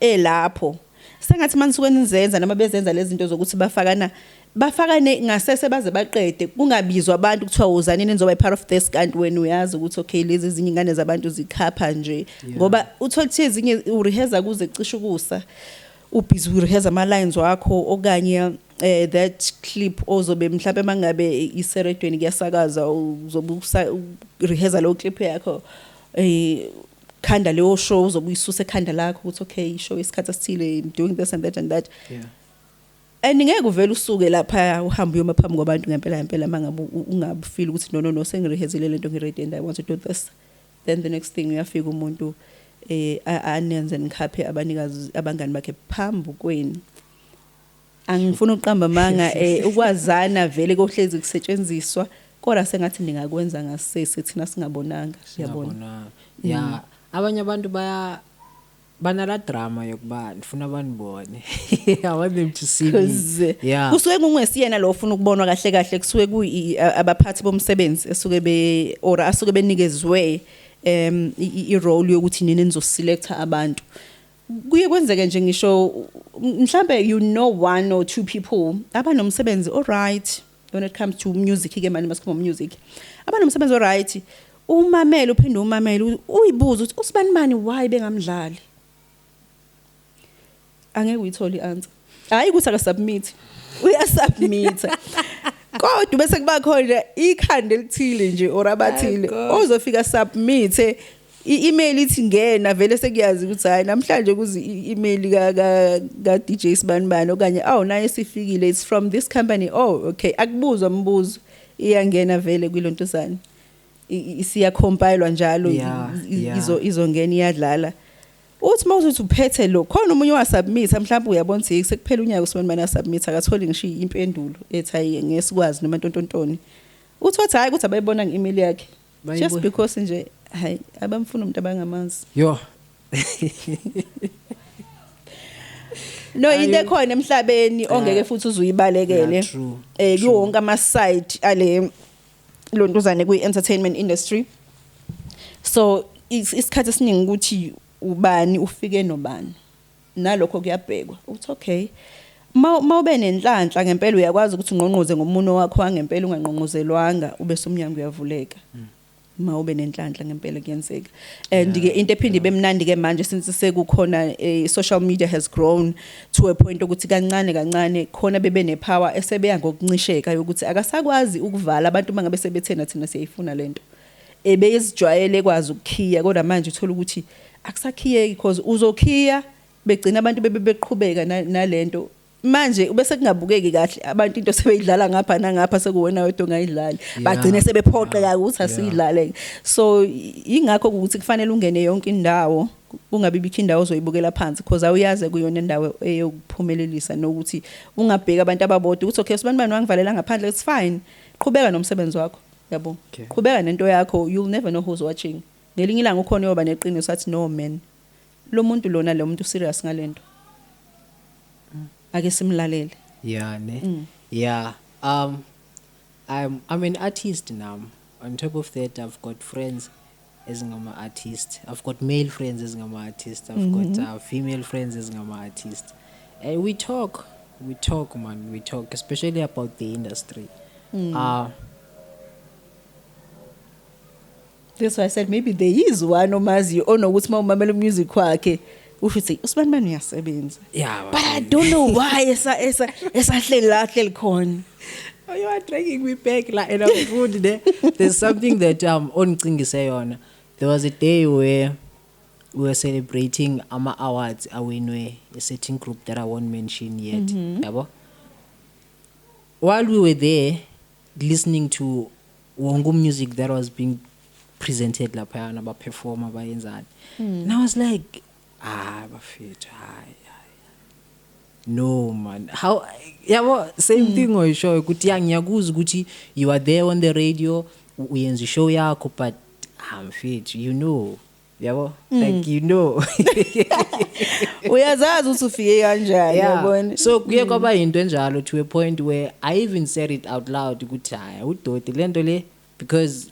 elapho, sengathi manisuke nizenza noma bezenza lezi zinto zokuthi bafakana bafakane ngasese baze baqede, kungabizwa abantu kuthiwa wozanini nizoba part of this, kanti wena uyazi ukuthi okay, lezi ezinye ingane zabantu zikhapha nje, ngoba uthola ukuthi ezinye urehearsa kuze cishe ukusa, ubhizi urehearsa ama lines wakho okanye that clip ozobe mhlawumbe mangabe iseredweni kuyasakaza, uzobe rehearsa lo clip yakho, khanda leyo show uzobe uyisusa ekhanda lakho ukuthi okay, show isikhathi esithile, I'm doing this and that and that. And ngeke uvele usuke lapha uhambe uyoma phambi kwabantu ngempela ngempela mangabe ungabufeel ukuthi no, sengirehezile lento, ngiready and I want to do this. Then the next thing, uyafika umuntu anenze nikhaphe abanikazi, abangani bakhe phambi kwenu. Angifuni ukuqamba amanga, ukwazana vele kohlezi kusetshenziswa, kodwa sengathi ningakwenza ngasese thina singabonanga, uyabona. Singabona. Yeah, abanye abantu baya banala drama yokuba ndifuna banibone, I want them to see me. Because kusuke kungesiyena lo ofuna ukubonwa kahle kahle, kusuke kuyi abaphathi bomsebenzi esuke be or asuke benikezwe i role yokuthi nini nizoselecta abantu. Kuye kwenzeke nje, ngisho mhlambe you know one or two people abanomsebenzi alright when it comes to music ke manje, masikhuluma music, abanomsebenzi alright, umamele uphinde umamele, uyibuze ukuthi usibani bani, why bengamdlali? Angeke uyithole i-answer. Hayi ukuthi akasubmit, uyasubmit, kodwa bese kuba khona ikhanda elithile nje or abathile ozofika submit i-email, ithi ngena vele, sekuyazi ukuthi hayi, namhlanje kuze i-email ka DJ Sibanibani okanye awu, naye sifikile, it's from this company. Oh okay, akubuzwa umbuzo, iyangena vele kwilontuzana, isiya compile njalo. Izongena, iyadlala. Uthi mawuzothi uphethe lo, khona omunye wasubmit mhlawumbe, uyabona ukuthi sekuphela unyaka uSibani asubmit, akatholi ngisho impendulo ethi hayi, ngeke sikwazi noma ntontontoni. Uthi wathi hayi, ukuthi abayibona nge-email yakhe, just because nje hayi, abamfuna umuntu abangamazi. Yo. No, into ekhona emhlabeni ongeke futhi uzuyibalekele Yeah, true, kuwo wonke ama side ale lontuzane kwi entertainment industry, so isikhathi esiningi ukuthi ubani ufike nobani, nalokho kuyabhekwa uthi okay, mawube nenhlanhla ngempela uyakwazi ukuthi ungqongqoze ngomuno wakho wangempela, ungangqongqozelwanga, ube somnyango uyavuleka. Mawube nenhlanhla ngempela kuyenzeka. And ke into ephinde ibe mnandi ke manje, since sekukhona social media has grown to a point ukuthi kancane kancane khona bebe nepower esebeya ngokuncisheka yokuthi akasakwazi ukuvala abantu mangabe sebethena thina siyayifuna lento ebeyizijwayele kwazi ukukhiya, kodwa manje uthola ukuthi akusakhiyeki because uzokhiya begcina abantu bebe beqhubeka nalento. Manje bese kungabukeki kahle, abantu into sebeyidlala ngapha nangapha, sekuwena wedwa ongayidlali, bagcine sebephoqeka ukuthi asiyidlale. So ingakho ukuthi kufanele ungene yonke indawo, kungabi bikho indawo ozoyibukela phansi, because awuyazi kuyona indawo eyokuphumelelisa, nokuthi ungabheki abantu ababodwa ukuthi okay, sibani bani wangivalela ngaphandle. It's fine, qhubeka nomsebenzi wakho, yabo. Qhubeka nento yakho, you'll never know who's watching. Ngelinye ilanga ukhona uyoba neqiniso athi no man, lo muntu lona, lo muntu serious ngalento, ake simlalele. Yeah, ne. Yeah. I'm an artist now. On top of that, I've got friends ezingama artists. I've got male friends ezingama artists. I've got female friends ezingama artists. And we talk. We talk, man. We talk, especially about the industry. That's why I said maybe there is one omaziyo onokuthi uma umamela umusic wakhe usho ukuthi usibani bani uyasebenza. But I don't know why esa esahleli la ahleli khona. Oh, you are dragging me back like, and I'm good there. There's something that ongicingise yona. There was a day where we were celebrating ama awards awinwe a certain group that I won't mention yet. Yabo? While we were there listening to wonke music that was being presented laphayana, abaperformer bayenzani. And I was like, ah, bafethu, hayi hayi. No man, how, yabo, same thing oyishoyo ukuthi ya, ngiyakuzwa ukuthi you are there on the radio, uyenza ishow yakho, but ah, mfethu, yabo, like Uyazazi ukuthi ufike kanjani, yabona. So kuye kwaba into enjalo to a point where I even said it out loud ukuthi hayi, udoti lento le, because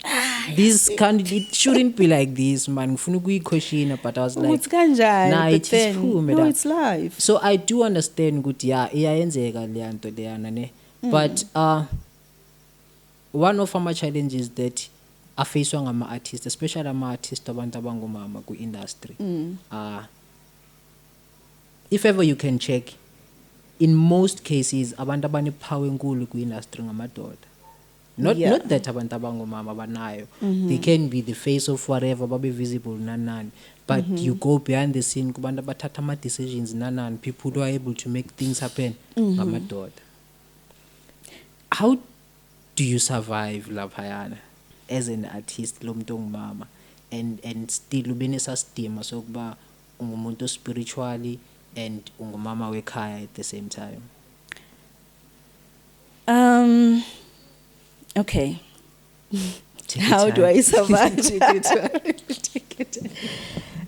this can't, it shouldn't be like this, man. Ngifuna ukuyiquestiona, but I was like, ukuthi kanjani, nah, but it is then, true, no, madam. It's life. So I do understand ukuthi yeah, iyayenzeka leya nto leyana ne, but one of ama challenges that afacwa ngama artists, especially ama artists abantu abangomama ku industry, if ever you can check, in most cases abantu abanepower enkulu ku industry ngamadoda. Not Yeah. not that abantu abangomama banayo, they can be the face of whatever, babe visible nanani, but you go behind the scene kubantu abathatha ama-decisions nanani, people who are able to make things happen ngamadoda. How do you survive laphayana as an artist lo muntu ongumama and still ube nesasidima sokuba ungumuntu spiritually and ungumama wekhaya at the same time? Okay. Take your How do time. I survive? Take your time. Take your time.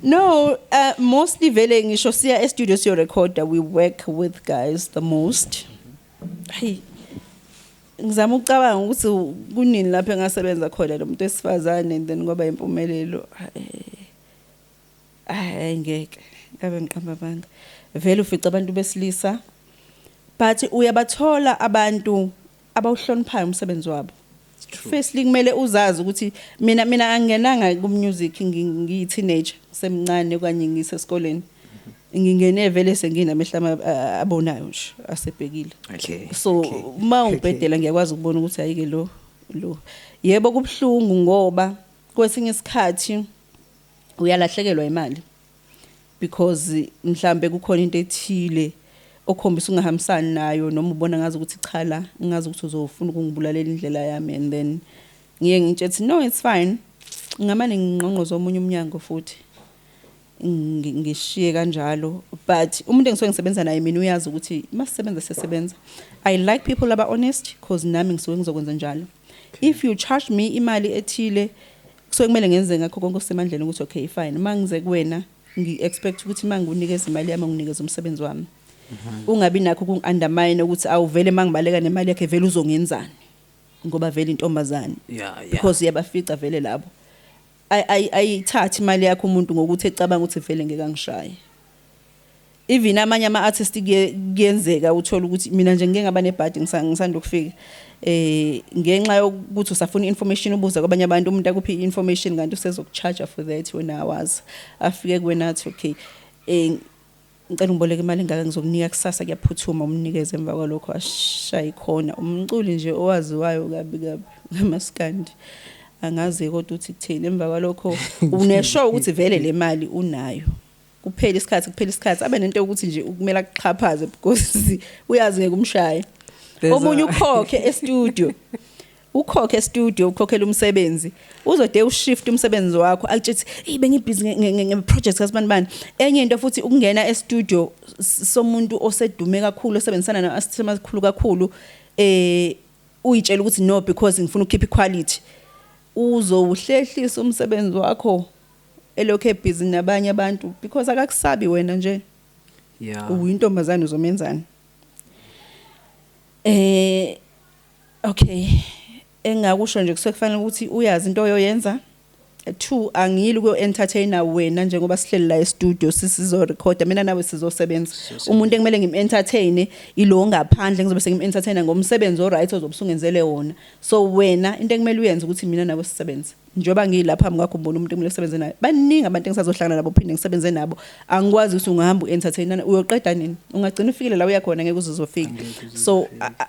No, mostly vele ngisho siya e-studio siyo-recorda, we work with guys the most. Hey, ngizama ukucabanga ukuthi kunini lapho engasebenza khona lo muntu wesifazane and then kwaba impumelelo. Hayi, ngeke ngabe ngiqamba amanga. Vele ufica abantu besilisa, but uyabathola abantu abawuhloniphayo umsebenzi wabo. It's true. Firstly, kumele uzazi ukuthi mina angenanga ku music ngiyi teenager semncane okanye ngisesikoleni. Ngingene vele senginamehla abonayo nje asebhekile. So uma ungibhedela ngiyakwazi ukubona ukuthi ayike lo. Yebo, kubhlungu ngoba kwesinye isikhathi uyalahlekelwa imali because mhlambe kukhona into ethile okhombisa ungahambisani nayo noma ubona ngazi ukuthi cha, la ngazi ukuthi uzofuna ukungibulalela indlela yami, and then ngiye ngitshe no, it's fine, ngamane ngingqongqoze omunye umnyango futhi ngishiye kanjalo. But umuntu engisuke ngisebenza naye mina uyazi ukuthi masisebenza sisebenza. I like people aba honest because nami ngisuke ngizokwenza njalo. If you charge me imali ethile, kusuke kumele ngenze ngakho konke okusemandleni ukuthi okay, fine, uma ngize kuwena ngi-expect ukuthi uma ngikunikeza imali yami unginikeze umsebenzi wami, ungabi nakho ukungi-undermine ukuthi awuvele uma ngibaleka nemali yakhe vele uzongenzani ngoba vele intombazane. Because uyabafica vele labo ayithathi imali yakho umuntu ngokuthi ecabanga ukuthi vele ngeke angishaye. Even amanye ama-artist kuyenzeka uthola ukuthi mina nje ngike ngaba nebhadi ngisanda ukufika ngenxa yokuthi usafuna information, ubuza kwabanye abantu, umuntu akuphi i-information kanti usezoku-charge for that. Wena awazi, afike kuwena athi okay, ngicela ngiboleke imali engaka, ngizokunika kusasa, kuyaphuthuma. Umnikeze, emva kwalokho ashaye khona umculi nje owaziwayo kabi kabi ngamaskandi, angazi kodwa uthi kutheni. Emva kwalokho unesho ukuthi vele le mali unayo, kuphela isikhathi, kuphela isikhathi abe nento yokuthi nje kumele akuxhaphaze because uyazi ngeke umshaye. Omunye ukhokhe e-studio, ukhokhe e-studio, ukhokhela umsebenzi, uzode ushift umsebenzi wakho akutshela, "Hey, bengibhizi nge-project kasibani bani." Enye into futhi, ukungena e-studio somuntu osedume kakhulu, osebenzisana na-artist amakhulu kakhulu, uyitshela ukuthi no, because ngifuna ukukhipha iquality, uzowuhlehlisa umsebenzi wakho elokhu ebhizi nabanye abantu because akakusabi wena nje. Uyintombazane, uzomenzani? Okay, engakusho nje, kusuke kufanele ukuthi uyazi into oyoyenza. Two, angiyili kuyo entertainer wena njengoba sihleli la e-studio sizo recorda, mina nawe sizosebenza. Umuntu ekumele ngim-entertain ilo ngaphandle, ngizobe sengim-entertainer ngomsebenzi o-right ozobe usungenzele wona. So wena into ekumele uyenze ukuthi mina nawe sisebenze. Njengoba ngilapha phambi kwakho, ubona umuntu ekumele sisebenze naye, baningi abantu engisazohlangana nabo phinde ngisebenze nabo. Angikwazi ukuthi ungahamba u-entertainana, uyoqeda nini? Ungagcina ufikile la uya khona, ngeke uze uzofika. So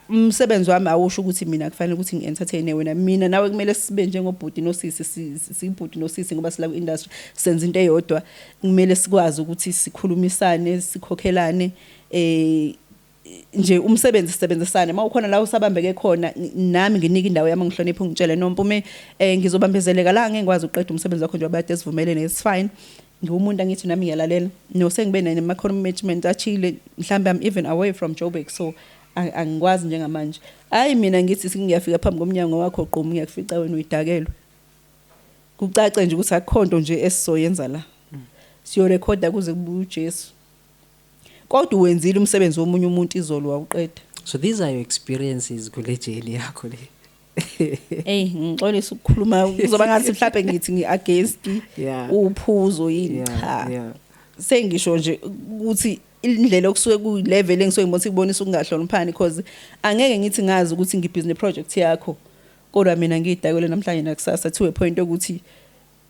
umsebenzi wami awusho ukuthi mina kufanele ukuthi ngi-entertain wena. Mina nawe kumele sibe njengobhuti nosisi, sibhuti nosisi ngoba sila ku-industry, senza into eyodwa. Kumele sikwazi ukuthi sikhulumisane, sikhokhelane, nje umsebenzi sisebenzisane. Mawukhona la usabambeke khona, nami nginike indawo yami, ngihloniphe, ungitshele noMpume, ngizobambezeleka la, ngeke ngikwazi ukuqeda umsebenzi wakho njengoba kade sivumelene, it's fine. Ngiwumuntu angithi nami ngiyalalela no sengibe nama-commitment athile, mhlambe I'm even away from Joburg, so angikwazi njengamanje. Hayi, mina ngithi sengiyafika phambi komnyango wakho gqomu, ngiyakufica wena uyidakelwe, kucace nje ukuthi akukho nto nje esizoyenza la, siyorekhoda kuze kubuye uJesu, kodwa uwenzile umsebenzi womunye umuntu izolo wawuqeda. So these are your experiences kule journey yakho le. Ey, ngixolisa ukukhuluma, kuzoba ngathi mhlawumbe ngithi ngi-against uphuzo yini. Cha, sengisho nje ukuthi indlela okusuke kuyi-level engisuke ngibona sikubonisa ukungahloniphani because angeke ngithi ngazi ukuthi ngibhizi ne-project yakho kodwa mina ngiyidakele namhlanje nakusasa to a point yokuthi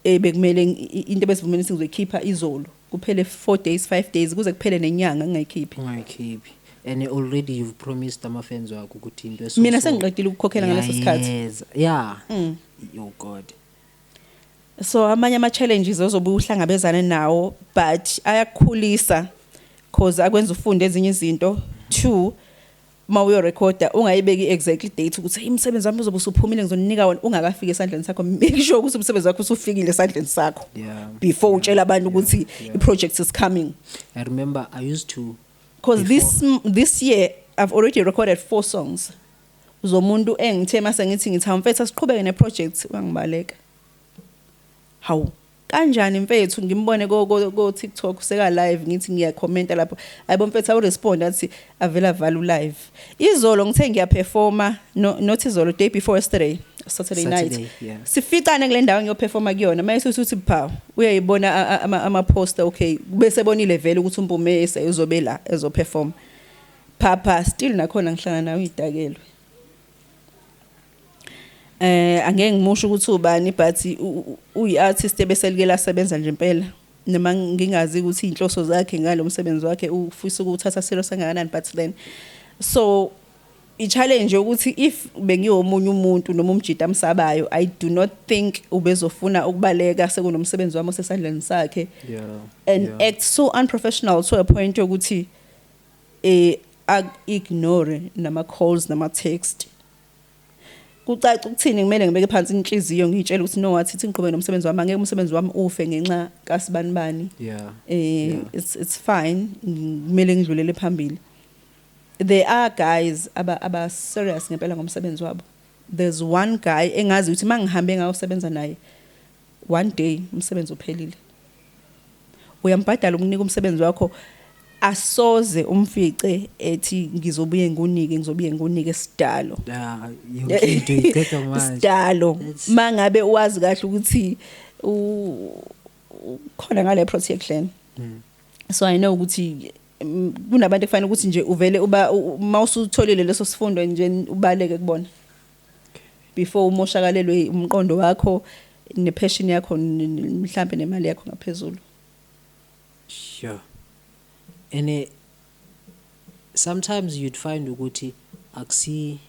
bekumele into ebesivumene ukuthi ngizoyikhipha izolo kuphele 4 days, 5 days, kuze kuphele nenyanga ngingayikhiphi. Ungayikhiphi. And already you've promised ama-fans wakho ukuthi into eso Mina so sengiqedile ukukhokhela ngaleso sikhathi. Iyayeza. Yeah. Oh God. So amanye ama challenges ozobe uhlangabezane nawo, but ayakukhulisa cause akwenza ufunde ezinye izinto. Two, uma uyorecorda ungayibeki exactly date ukuthi, "Hey, umsebenzi wami uzobe usuphumile, ngizonika wona," ungakafiki esandleni sakho. Make sure ukuthi umsebenzi wakho usufikile esandleni sakho before utshela abantu ukuthi i-project is coming. I remember I used to Because this year I've already recorded four songs zomuntu engithe mase ngithi, "Hawu mfethu, asiqhubeke ne-project," wangibaleka. Hawu, kanjani mfethu? Ngimbone ko TikTok seka live, ngithi ngiyakhomenta lapho, ayibo mfethu, awurespond, athi avela vala live. Izolo ngithe ngiyaperforma, no, not izolo, day before yesterday, Saturday night. Saturday, yeah. Sificane kule ndawo ngiyoperforma kuyona, mayese uthi pha uyayibona ama poster, okay, bese bonile vele ukuthi uMpume uzobe la ezoperform. Papa still nakhona ngihlala nawe idakelwe. Angeke ngimusho ukuthi ubani, but uyi artist ebeselike lasebenza nje impela, noma ngingazi ukuthi inhloso zakhe ngalo msebenzi wakhe ufisa ukuthatha serious kangakanani. But then so i-challenge ukuthi if bengiyomunye umuntu noma umjida amsabayo, I do not think ubezofuna ukubaleka sekunomsebenzi wami osesandleni sakhe and act so unprofessional to a point yokuthi ignore nama calls, nama text. Kucaca ukuthini, kumele ngibeke phansi inhliziyo, ngiyitshele ukuthi no, wathi ngiqhubeke nomsebenzi wami, angeke umsebenzi wami ufe ngenxa kasibani bani. It's fine, kumele ngidlulele phambili. There are guys aba serious ngempela ngomsebenzi wabo. There's one guy engazi ukuthi mangihambe ngayosebenza naye, one day umsebenzi uphelile. Uyambhadala, ukunika umsebenzi wakho, asoze umfice ethi ngizobuye ngikunike, ngizobuye ngikunike, sidalo. Yeah, yonke into iqeda manje. Sidalo. Mangabe wazi kahle ukuthi khona ngale protection. So I know ukuthi kunabantu ekufanele ukuthi nje uvele uba mawusutholile leso sifundo nje, ubaleke kubona before umoshakalelwe umqondo wakho nepassion yakho, mhlambe nemali yakho ngaphezulu. Sure. And sometimes you'd find ukuthi akusi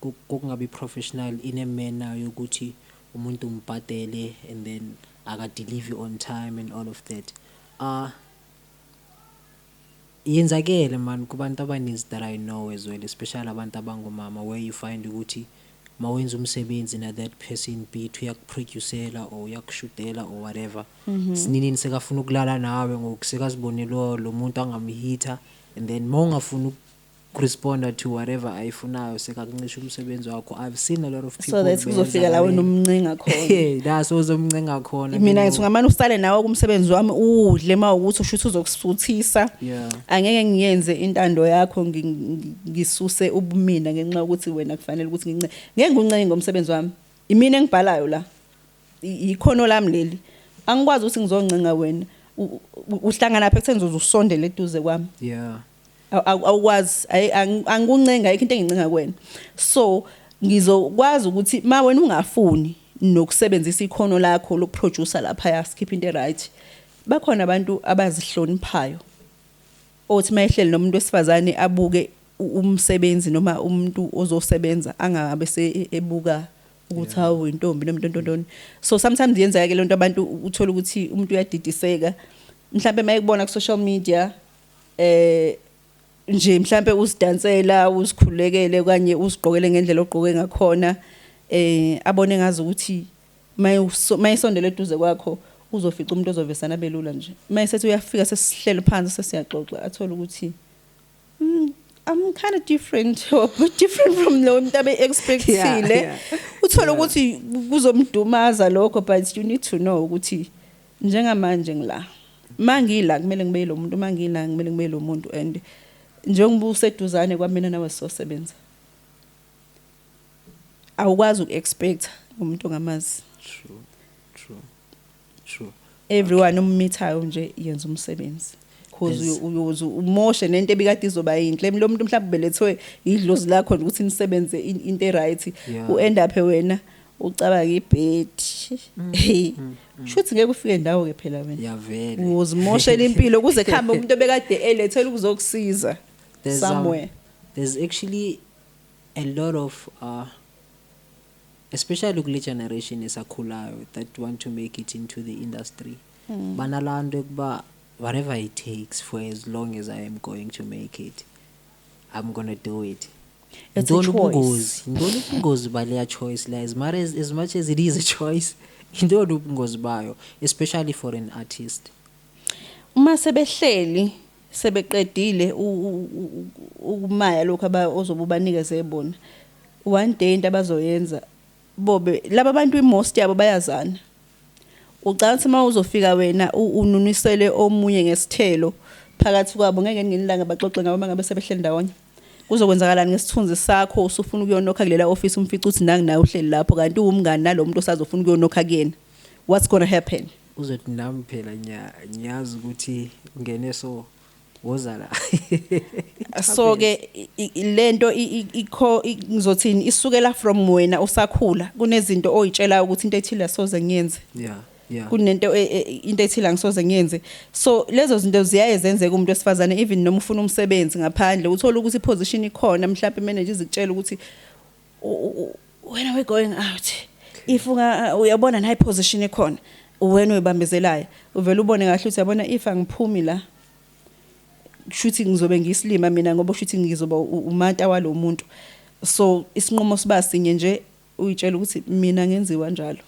kokungabi professional in a manner yokuthi umuntu umbhadele and then aka deliver on time and all of that. Yenzakele man kubantu abaninzi that I know as well, especially abantu abangomama, where you find ukuthi mawenza umsebenzi na that person, be it uyakuproducela or uyakushutela or whatever, sininini sekafuna ukulala nawe ngokusekazibonele lo muntu angamhitha, and then mawungafuni ukuresponda to whatever ayifunayo, sekakuncisha umsebenzi wakho. I've seen a lot of people So that kuzofika la wena umncenga khona. Yeah, la sozomncenga khona. Mina ngithi ungamane usale nawe kumsebenzi wami, udle, mawukuthi usho ukuthi uzokusuthisa. Angeke ngiyenze intando yakho, ngisuse ubumina ngenxa yokuthi wena kufanele ukuthi ngince. Ngeke ngikuncenye ngomsebenzi wami, imina engibhalayo la. Ikhono lami leli, angikwazi ukuthi ngizoncenga wena. Uhlangana lapha ekutheni uzusondela eduze kwami. Awukwazi, angikuncenga, ayikho into engincenga kuwena. So ngizokwazi ukuthi ma wena ungafuni nokusebenzisa ikhono lakho lokuproducer lapha, sikhipha into right. Bakhona abantu abazihloniphayo othi mayehleli nomuntu wesifazane abuke umsebenzi noma umuntu ozosebenza, angabe se ebuka ukuthi hawu, intombi noma intontoni. So sometimes yenzeka ke lento, abantu uthola ukuthi umuntu uyadidiseka mhlambe mayekubona ku social media nje, mhlambe usidansela, usikhulekele okanye usigqokele ngendlela ogqoke ngakhona, abone ngazi ukuthi mayisondele eduze kwakho uzofica umuntu ozovesana belula nje. Mayesethi uyafika, sesihlele phansi, sesiyaxoxa, athola ukuthi I'm kind of different or different from lo muntu abe expectile. Uthola ukuthi kuzomdumaza lokho, but you need to know ukuthi njengamanje ngila, mangila kumele ngibe lo muntu, mangila kumele ngibe lo muntu, and njengoba useduzane kwamina nawe sizosebenza, awukwazi uku-expect umuntu ongamazi. True, true, true. Everyone ummithayo nje yenza umsebenzi cause uyoze umoshe nento ebikade izoba yinhle. Lo muntu mhlawumbe belethwe idlozi lakho nje ukuthi nisebenze into e-right, u-end up wena Ucabanga ibhedi, hey, shuthi ngeke ufike ndawo ke phela wena. Ya vele. Uzimoshela impilo kuze kuhambe umuntu obekade elethela ukuzokusiza There's, somewhere. There's actually a lot of especially kule generation esakhulayo that want to make it into the industry, banalaa nto yokuba whatever it takes, for as long as I am going to make it, I'm gonna do it. It's a Yintoni choice. ubungozi, yintoni ubungozi baleya choice leya? As much as it is a choice, yintoni ubungozi bayo, especially for an artist? Uma sebehleli sebeqedile ukumaya lokho aba ozobe ubanikeze bona, one day into abazoyenza bobe laba bantu, i-most yabo bayazana. Ucabanga ukuthi uma uzofika wena ununisele omunye ngesithelo phakathi kwabo, ngeke ngenilanga baxoxe ngabo. Uma ngabe sebehleli ndawonye, kuzokwenzakalani ngesithunzi sakho? Usufuna ukuyonokha kulela office, umfica uthi nangu nawe uhleli lapho, kanti uwumngani nalo muntu osazofuna ukuyonokha kuyena. What's gonna happen? Uzothi nami phela ngiyazi ukuthi ungene, so woza la. So ke lento ikho ngizothini, isukela from wena usakhula. Kunezinto oyitshelayo ukuthi into ethile asoze ngiyenze, kunento into ethile angisoze ngiyenze. So lezo zinto ziyaye zenzeka umuntu wesifazane, even noma ufuna umsebenzi ngaphandle, uthola ukuthi iposition ikhona, mhlawumbe imanager izikutshela ukuthi when are we going out, if unga uyabona nayi position ikhona, wena uyibambezelayo, uvela ubone kahle ukuthi yabona, if angiphumi la, kushuthi ngizobe ngiyisilima mina, ngoba kushuthi ngizoba umanta walo muntu. So isinqumo siba sinye nje, uyitshela ukuthi mina ngenziwa njalo.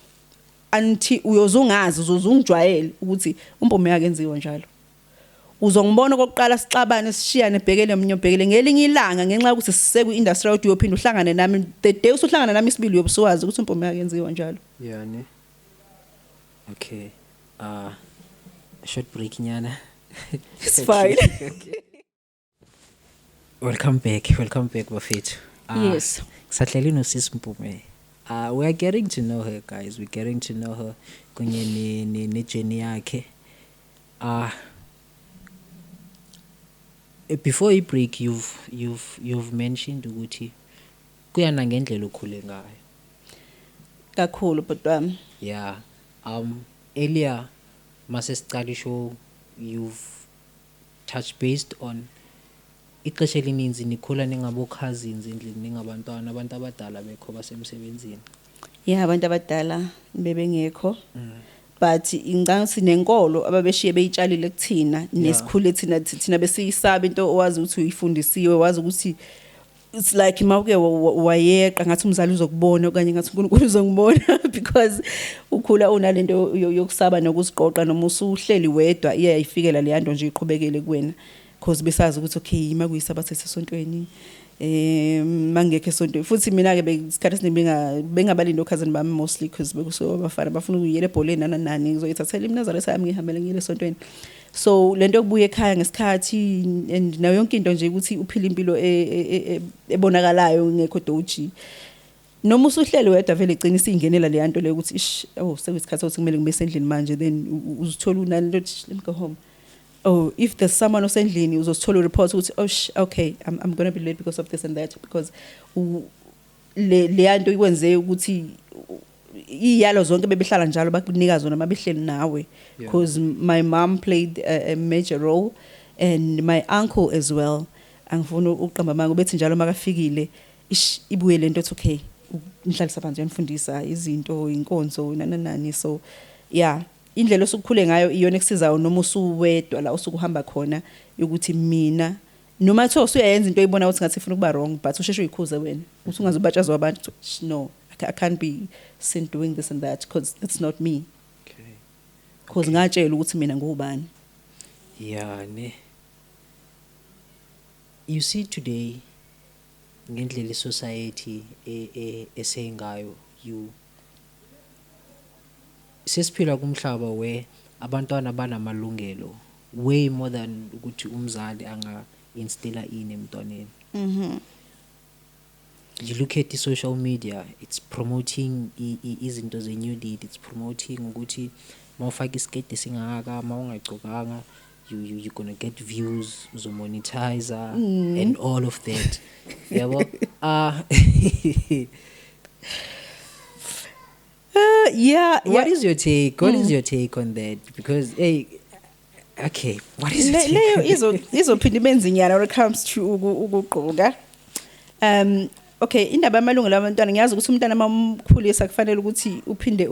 Anthi uyozungazi, uzozungijwayele ukuthi uMpume akenziwa njalo. Uzongibona okokuqala sixabane, sishiyane, bhekele munye, ubhekele ngelinye ilanga, ngenxa yokuthi siseku industry yokuthi uyophinda uhlangane nami. The day usuhlangana nami isibili, uyobusuwazi ukuthi uMpume akenziwa njalo. Yeah ne, okay, short break nyana. It's fine. Welcome back, welcome back bafethu. Yes. Sahleli nosisi Mpume. We are getting to know her, guys, we're getting to know her kunye ne journey yakhe. Before i break, you've mentioned ukuthi kuyana ngendlela okhule ngayo. Kakhulu, bhuti wami. Yeah, earlier mase sicala ishow, you've touched based on ixesha elininzi nikhula ningabo cousins endlini, ningabantwana, abantu abadala bekho basemsebenzini. Ya, abantu abadala bebengekho, but ngicabanga ukuthi nenkolo ababeshiye beyitshalile kuthina nesikhule thina besiyisaba into owazi ukuthi uyifundisiwe, wazi ukuthi it's like mawuke wayeqa, ngathi umzali uzokubona okanye ngathi uNkulunkulu uzongibona, because ukhula unalento yokusaba nokuziqoqa. Noma usuhleli wedwa, iyayifikela le yanto nje, iqhubekele kuwena, because besazi ukuthi okay, ima kuyisabatha esontweni, mangekho esontweni futhi. Mina ke isikhathi esiningi bengabalindi okhazini bami, mostly because bekusuke abafana bafuna ukuyela ebholeni nana nani, ngizoyithathela iMnazaretha yami ngihambele ngiyele esontweni. So lento yokubuya ekhaya ngesikhathi and nayo yonke into nje ukuthi uphile impilo ebonakalayo ngekho doji, noma usuhleli wedwa, vele igcina isiyingenela le yanto leyo ukuthi ish, oh, sekuyisikhathi sokuthi kumele ngibe sendlini manje. Then uzithola unalento ukuthi, "Let me go home." Oh, if there's someone osendlini, uzosithola ureport ukuthi oh okay, I'm going to be late because of this and that, because le yanto ikwenze ukuthi iyalo zonke bebehlala njalo bakunika zona mabehleli nawe, because my mom played a major role and my uncle as well. Angifuni ukuqamba amanga, bethi njalo makafikile, ish, ibuye lento ethi okay, ngihlalisa phansi, uyanifundisa izinto, inkonzo, nani nani. So yeah, indlela osukukhule ngayo iyona ekusizayo noma usuwedwa la usukuhamba khona, ukuthi mina noma kuthiwa usuyayenza into oyibona ukuthi ngathi ifuna ukuba wrong, but usheshe uyikhuze wena ukuthi ungazubatshazwa abantu ukuthi, "Sh, no, I can't be seen doing this and that because that's not me," because ngatshela ukuthi mina ngubani. Yeah ne, you see today ngendlela isociety esengayo, you sesiphila kumhlaba where abantwana banamalungelo way more than ukuthi umzali anga instilla ini emntwaneni. You look at the social media, it's promoting izinto ze-nudity, it's promoting ukuthi mawufaka isiketi esingaka, mawungagcokanga, you gonna get views, uzomonetize and all of that, yabo. What is your take? What is your take on that? Because, hey, okay, what is your take? Leyo izophinda ibe nzinyana when it comes to ukugqoka. Okay, indaba yamalungelo abantwana, ngiyazi ukuthi umntana mamkhulisa kufanele ukuthi uphinde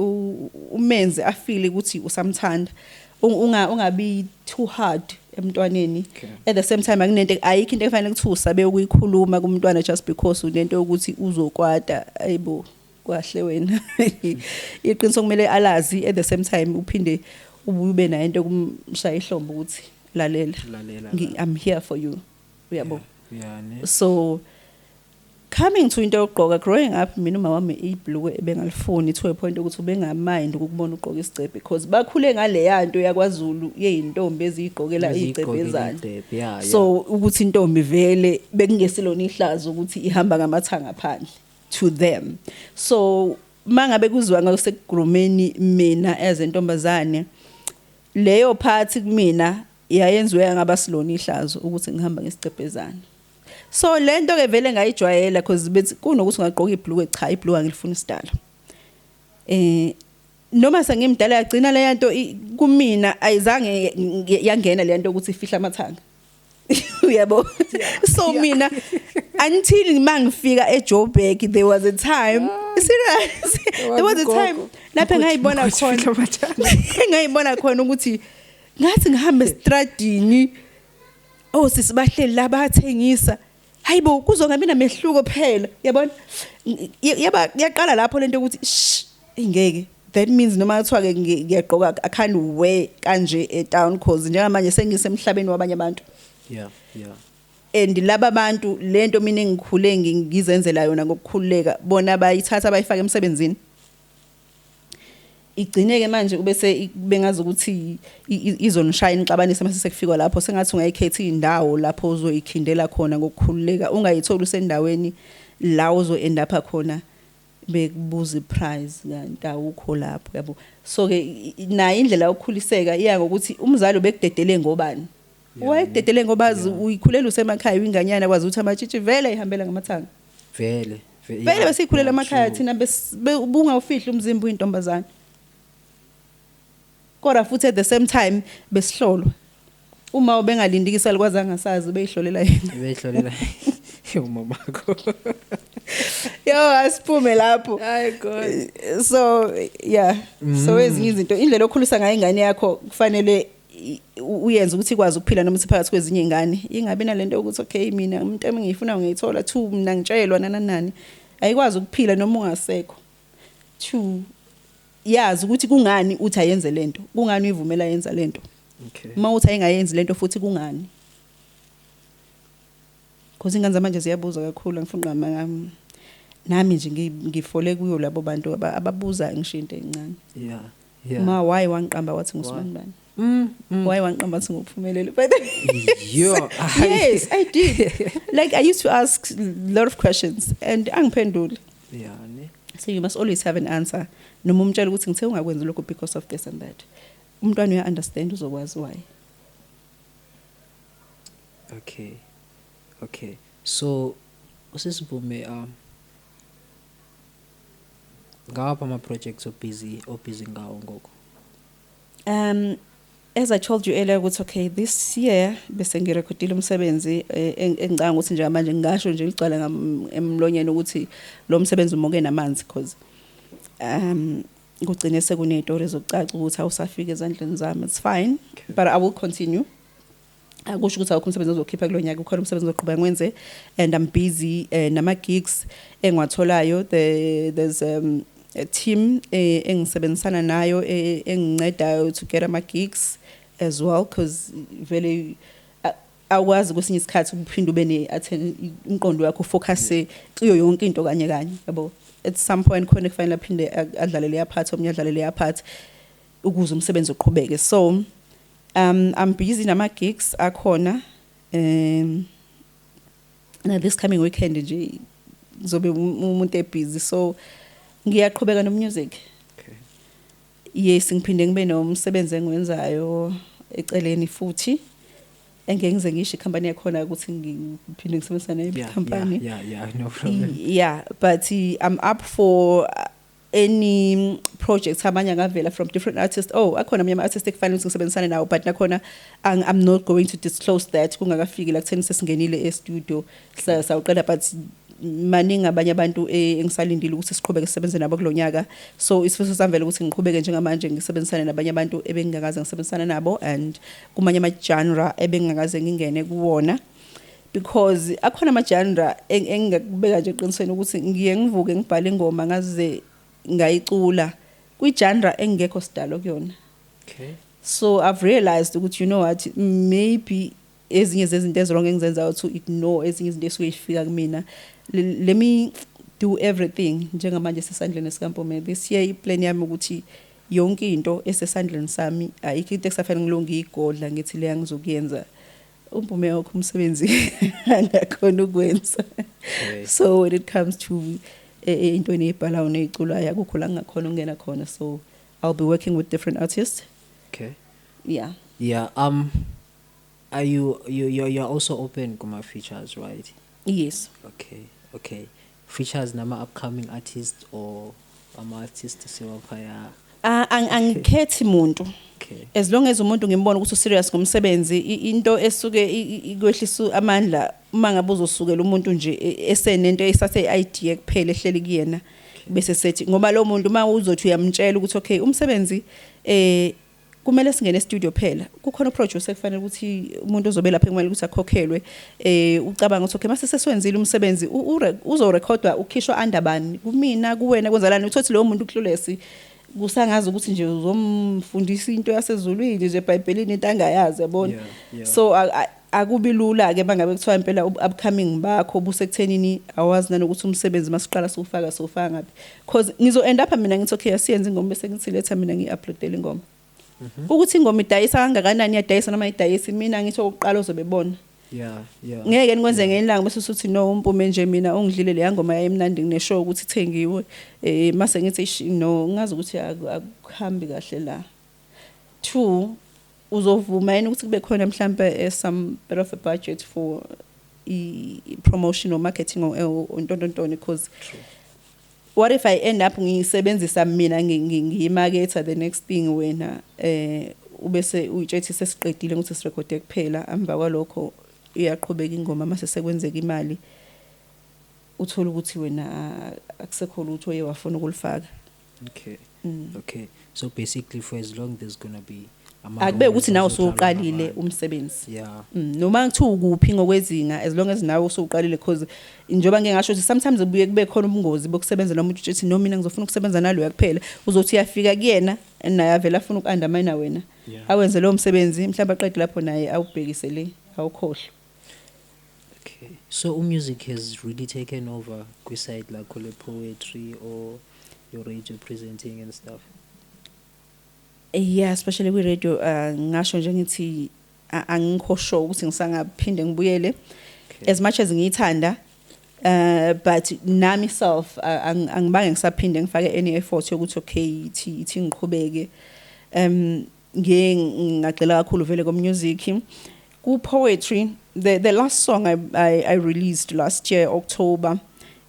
umenze afeel ukuthi usamthanda. Ungabi too hard emntwaneni. At the same time, akunento, ayikho into efanele ukuthi usabe ukuyikhuluma kumntwana just because unento yokuthi uzokwata. Ayibo, kwahle wena, iqiniso kumele alazi. At the same time, uphinde ube nayo into kumshaya ihlombe ukuthi lalela. Lalela. I'm here for you, uyabo? Yeah, ne? So coming to into yokugqoka, growing up, mina uma wami ibhulukwe ebengalifuni, to a point ukuthi ubengamind ukubona ugqoka isigcebhe, because bakhule ngaleya nto yakwaZulu yeyintombi eziyigqokela Eziyigqokela iy'gcebhezana. Iy'gcebhe, So ukuthi intombi vele bekungesilona ihlazo ukuthi ihamba ngamathanga phandle to them. So mangabe kuzwa ngasekugroomeni mina as entombazane, leyo part kumina yayenziwe ngaba silona ihlazo ukuthi ngihamba ngesigcebhezana. So lento ke vele ngayijwayela, because bethi kunokuthi ungagqoka ibhulukwe, cha, ibhulukwe angilifuni sidala. Noma sengimdala, yagcina le nto kumina ayizange yangena le nto ukuthi ifihla amathanga, uyabo? So mina, until mangifika eJoburg, there was a time, serious, there was a time lapho engayibona khona ukuthi ngathi ngihamba estradini, oh, sisibahleli labathengisa, hayibo, kuzongabi namehluko phela, yabona? Yaba yaqala lapho lento ukuthi shh, ingeke, that means noma kuthiwa ke ngiyagqoka, I can't wear kanje e town, cause njengamanje sengisemhlabeni wabanye abantu. And laba bantu, lento mina engikhule ngizenzela yona ngokukhululeka, bona bayithatha bayifaka emsebenzini. Igcineke manje ubese bengazi ukuthi izonishaya inixabanise mase sekufikwa lapho. Sengathi ungayikhetha indawo lapho uzoyikhindela khona ngokukhululeka, ungayitholi usendaweni la uzo end up khona bekubuza iprice kanti awukho lapho, yabo? So ke nayo indlela yokukhuliseka iya ngokuthi umzali ubekudedele ngobani, wayekudedele ngoba uyikhulela usemakhaya, uyinganyana, kwazi ukuthi amatshitshi vele ihambela ngamathanga. Vele. Vele besikhulela emakhaya thina, bungawufihli umzimba uyintombazane, kodwa futhi at the same time besihlolwa. Uma ubengalindi isalukazi angasazi, beyihlolela yena. Beyihlolela umamakho. Yo, asiphume lapho. Hayi God. So yeah, so ezinye izinto, indlela okhulisa ngayo ingane yakho kufanele uyenze ukuthi ikwazi ukuphila noma isiphakathi kwezinye ingane, ingabi nalento yokuthi okay, mina umuntu engiyifuna ngiyithola, two, mina ngitshelwa nani nani. Ayikwazi ukuphila noma ungasekho. Two, yazi ukuthi kungani uthi ayenze lento, kungani uyivumela yenza lento. Uma uthi ayingayenzi lento futhi, kungani? Because ingane zamanje ziyabuza kakhulu, angifuni ngama nami nje ngifole kuyo labo bantu ababuza ngisho into encane. Ma, why wangiqamba wathi ngusibani bani? Why wangiqamba wathi nguphumelele? By the Yo. Yes, I did. Like, I used to ask a lot of questions and angiphenduli. Yeah, ne. So you must always have an answer, noma umtshela ukuthi ngithe ungakwenzi lokho because of this and that. Umntwana uya understand, uzokwazi why. Okay. So usisivume, ngawaphi ama projects obusy ngawo ngoku? As I told you earlier ukuthi okay, this year bese ngirekhodile umsebenzi engicabanga ukuthi njengamanje ngingasho nje ligcwala emlonyeni ukuthi lo msebenzi umuke namanzi, because kugcine sekunezitori zokucaca ukuthi awusafika ezandleni zami. It's fine. But I will continue. Akusho ukuthi awukho umsebenzi ozokhipha kulo nyaka, ukhona umsebenzi ozoqhubeka ngwenze, and I'm busy nama gigs engiwatholayo. There's a team engisebenzisana nayo engincedayo to get ama gigs as well, because vele awukwazi kwesinye isikhathi ukuphinde ube ne umqondo wakho focus kuyo yonke into kanye kanye, yabo? At some point khona kufanele aphinde adlale leya part, omunye adlale leya part, ukuze umsebenzi uqhubeke. So I'm busy nama gigs akhona. Na this coming weekend nje kuzobe umuntu ebusy, so ngiyaqhubeka no music. Yes, ngiphinde ngibe nomsebenzi engiwenzayo eceleni futhi engeke ngize ngisho ikhampani yakhona ukuthi ngiphinde ngisebenzisane nayo company. Yeah, no problem. Yeah, but I'm up for Any projects abanye angavela from different artists, oh, akhona amanye ama-artist ekufanele ukuthi ngisebenzisane nawo, but nakhona I'm not going to disclose that kungakafiki la kutheni sesingenile e-studio sawuqeda, but maningi abanye abantu engisalindile ukuthi siqhubeke sisebenze nabo kulo nyaka. So isifiso sami vele ukuthi ngiqhubeke njengamanje ngisebenzisane nabanye abantu ebengingakaze ngisebenzisane nabo and kumanye ama-genre ebengingakaze ngingene kuwona, because akhona ama-genre engingakubeka nje eqinisweni ukuthi ngiye ngivuke ngibhale ingoma ngaze ngayicula kwi-genre engekho sidalo kuyona. So I've realized ukuthi, you know what, maybe ezinye zezinto ezi-wrong engizenzayo to ignore ezinye izinto esuke zifika kumina. Let me do everything njengamanje sesandleni sikaMpume. This year i-plan yami ukuthi yonke into esesandleni sami, ayikho into ekusafanele ngilonge igodla ngithi leya ngizokuyenza, uMpume wakho umsebenzi angakhona ukwenza. So when it comes to intweni eyibhalayo neyiculayo, akukho la ngingakhona ukungena khona, so I'll be working with different artists. Yeah. Yeah. Are you you you're also open kuma features, right? Yes. Okay. Features nama upcoming artists or ama artists sewaphaya? Angikhethi muntu. As long as umuntu ngimbona ukuthi userious ngomsebenzi. Into esuke ikwehlisa amandla uma ngabe uzosukela umuntu nje esenento esathe idea kuphela ehleli kuyena, bese sethi ngoba lo muntu uma uzothi uyamtshela ukuthi okay, umsebenzi kumele singene e-studio phela, kukhona uproducer kufanele ukuthi umuntu ozobe lapha kumele ukuthi akhokhelwe, ucabanga ukuthi okay, mase sesiwenzile umsebenzi uzorekhodwa, ukhishwa under bani, kumina, kuwena, kwenzalani, uthothi lowo muntu clueless, kusangazi ukuthi nje uzomfundisa into yasezulwini nje eBhayibhelini, into angayazi, yabona. So akubi lula ke bangabe kuthiwa impela upcoming bakho busekuthenini awazi nanokuthi umsebenzi masiqala siwufaka siwufaka ngaphi, cause ngizo end up mina ngithi okay, asiyenze ingoma, bese ngithi letha mina ngi-uploadele ingoma. Ukuthi ingoma idayisa kangakanani, iyadayisa noma idayisi, mina ngithi okokuqala ozobe bona. Ngeke nikwenze ngelanga bese usuthi no, uMpume nje mina ungidlile, leya ngoma yayimnandi, ngine-sure ukuthi ithengiwe, mase ngithi eish, no, ngazi ukuthi akuhambi kahle la. Two, uzovuma yini ukuthi kube khona mhlambe some bit of a budget for i-promotion or marketing or ntontontoni, because what if I end up ngiyisebenzisa mina ngiyimaketha, the next thing wena ubese uyitshethi sesiqedile ukuthi sirekhode kuphela, emva kwalokho iyaqhubeka ingoma, mase sekwenzeka imali uthola ukuthi wena akusekho lutho oye wafuna ukulifaka. Okay. So basically, for as long there's gonna be ama Akube ukuthi nawe rumors azodlalwa usuqalile ngabantu. umsebenzi. Yeah. Noma kuthiwa ukuphi ngokwezinga, as long as nawe usuqalile, because njengoba ngeke ngasho ukuthi sometimes kubuye kube khona ubungozi bokusebenza nomuntu uthi no, mina ngizofuna ukusebenza naloya kuphela, uzothi uyafika kuyena naye avela afuna uku-undermine wena, awenze lowo msebenzi, mhlawumbe aqede lapho naye awubhekise le, awukhohlwe. Okay. So music has really taken over kwi-side lakho le poetry or your radio presenting and stuff. Yeah, especially kwi-radio, ngasho nje ngithi angikho sure ukuthi ngisangaphinde ngibuyele as much as ngiyithanda, but nami self angibange ngisaphinde ngifake any effort yokuthi okay, ithi ngiqhubeke. Ngiye ngagxila kakhulu vele ko music. Ku poetry, the last song I released last year October,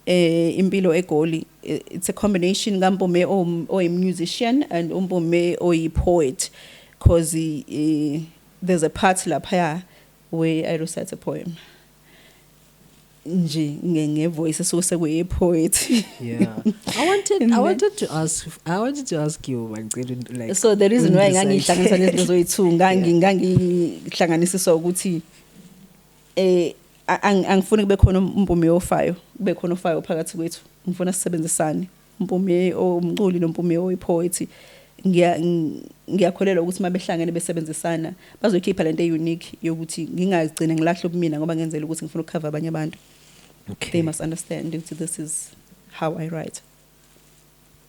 Impilo eGoli, it's a combination kaMpume oyi musician and uMpume oyi poet, because there's a part lapha where I recite a poem nje nge-voice esuke sekuyi poet. Yeah. I wanted And I wanted to ask you, ngicela like So the reason why ungidecide. ngangihlanganisa lezi zinto zoyi-two, ngangihlanganisiswa ukuthi angifuni kube khona uMpume ofayo, kube khona ofayo phakathi kwethu. Ngifuna sisebenzisane, uMpume omculi noMpume oyipoet. Ngiyakholelwa ukuthi mabehlangene besebenzisana bazoyikhipha lento e-unique yokuthi ngingagcine ngilahle ubumina ngoba ngenzela ukuthi ngifuna ukucover abanye abantu. They must understand ukuthi this is how I write.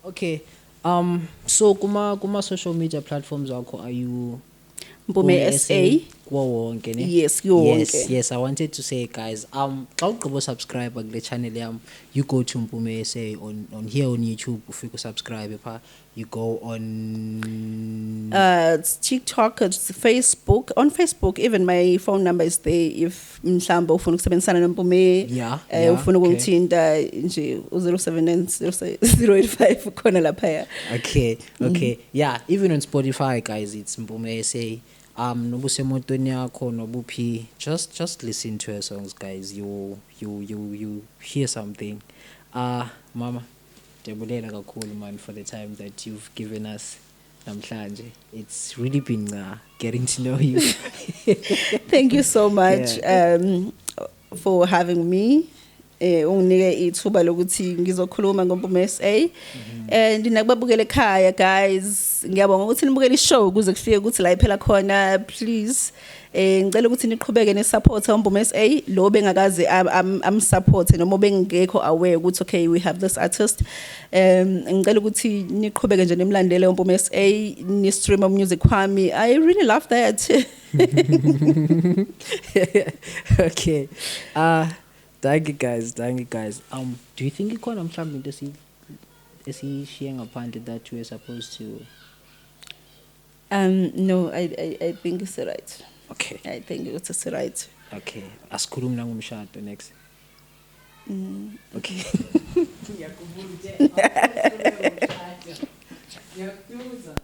Okay. So kuma social media platforms wakho, are you Mpume SA. Kuwo wonke, ne? Yes, kuwo wonke. Yes, I wanted to say, guys, xa ugqiba subscribe kule channel yam, you go to Mpume SA on here on YouTube, ufike usubscribe pha. You go on It's TikTok, it's Facebook. On Facebook, even my phone number is there if mhlawumbe ufuna ukusebenzisana noMpume. Ufuna ukungithinta nje, u-079 085 khona laphaya. Okay. Yeah, even on Spotify, guys, it's Mpume SA. Noba usemotweni yakho, nobuphi, just listen to her songs, guys. You hear something. Mama, ndiyabulela kakhulu, man, for the time that you've given us namhlanje. It's really been getting to know you. Thank you so much for having me. Unginike ithuba lokuthi ngizokhuluma ngoMpume SA. And nakubabukela ekhaya, guys, ngiyabonga ukuthi nibukele ishow kuze kufike ukuthi la iphela khona. Please, ngicela ukuthi niqhubeke ne support uMpume SA, lo bengakaze am support noma bengekho aware ukuthi okay, we have this artist. Ngicela ukuthi niqhubeke nje nimlandele uMpume SA, ni stream music wami. I really love that. Okay. Thank you, guys. Thank you, guys. Do you think ikhona mhlawumbe into esiyishiye ngaphandle that we are supposed to? No, I think it's right. Okay. I think it's right. Okay. Asikhulumi nangomshado next. Okay. Ngiyakubuza. Ngiyakubuza.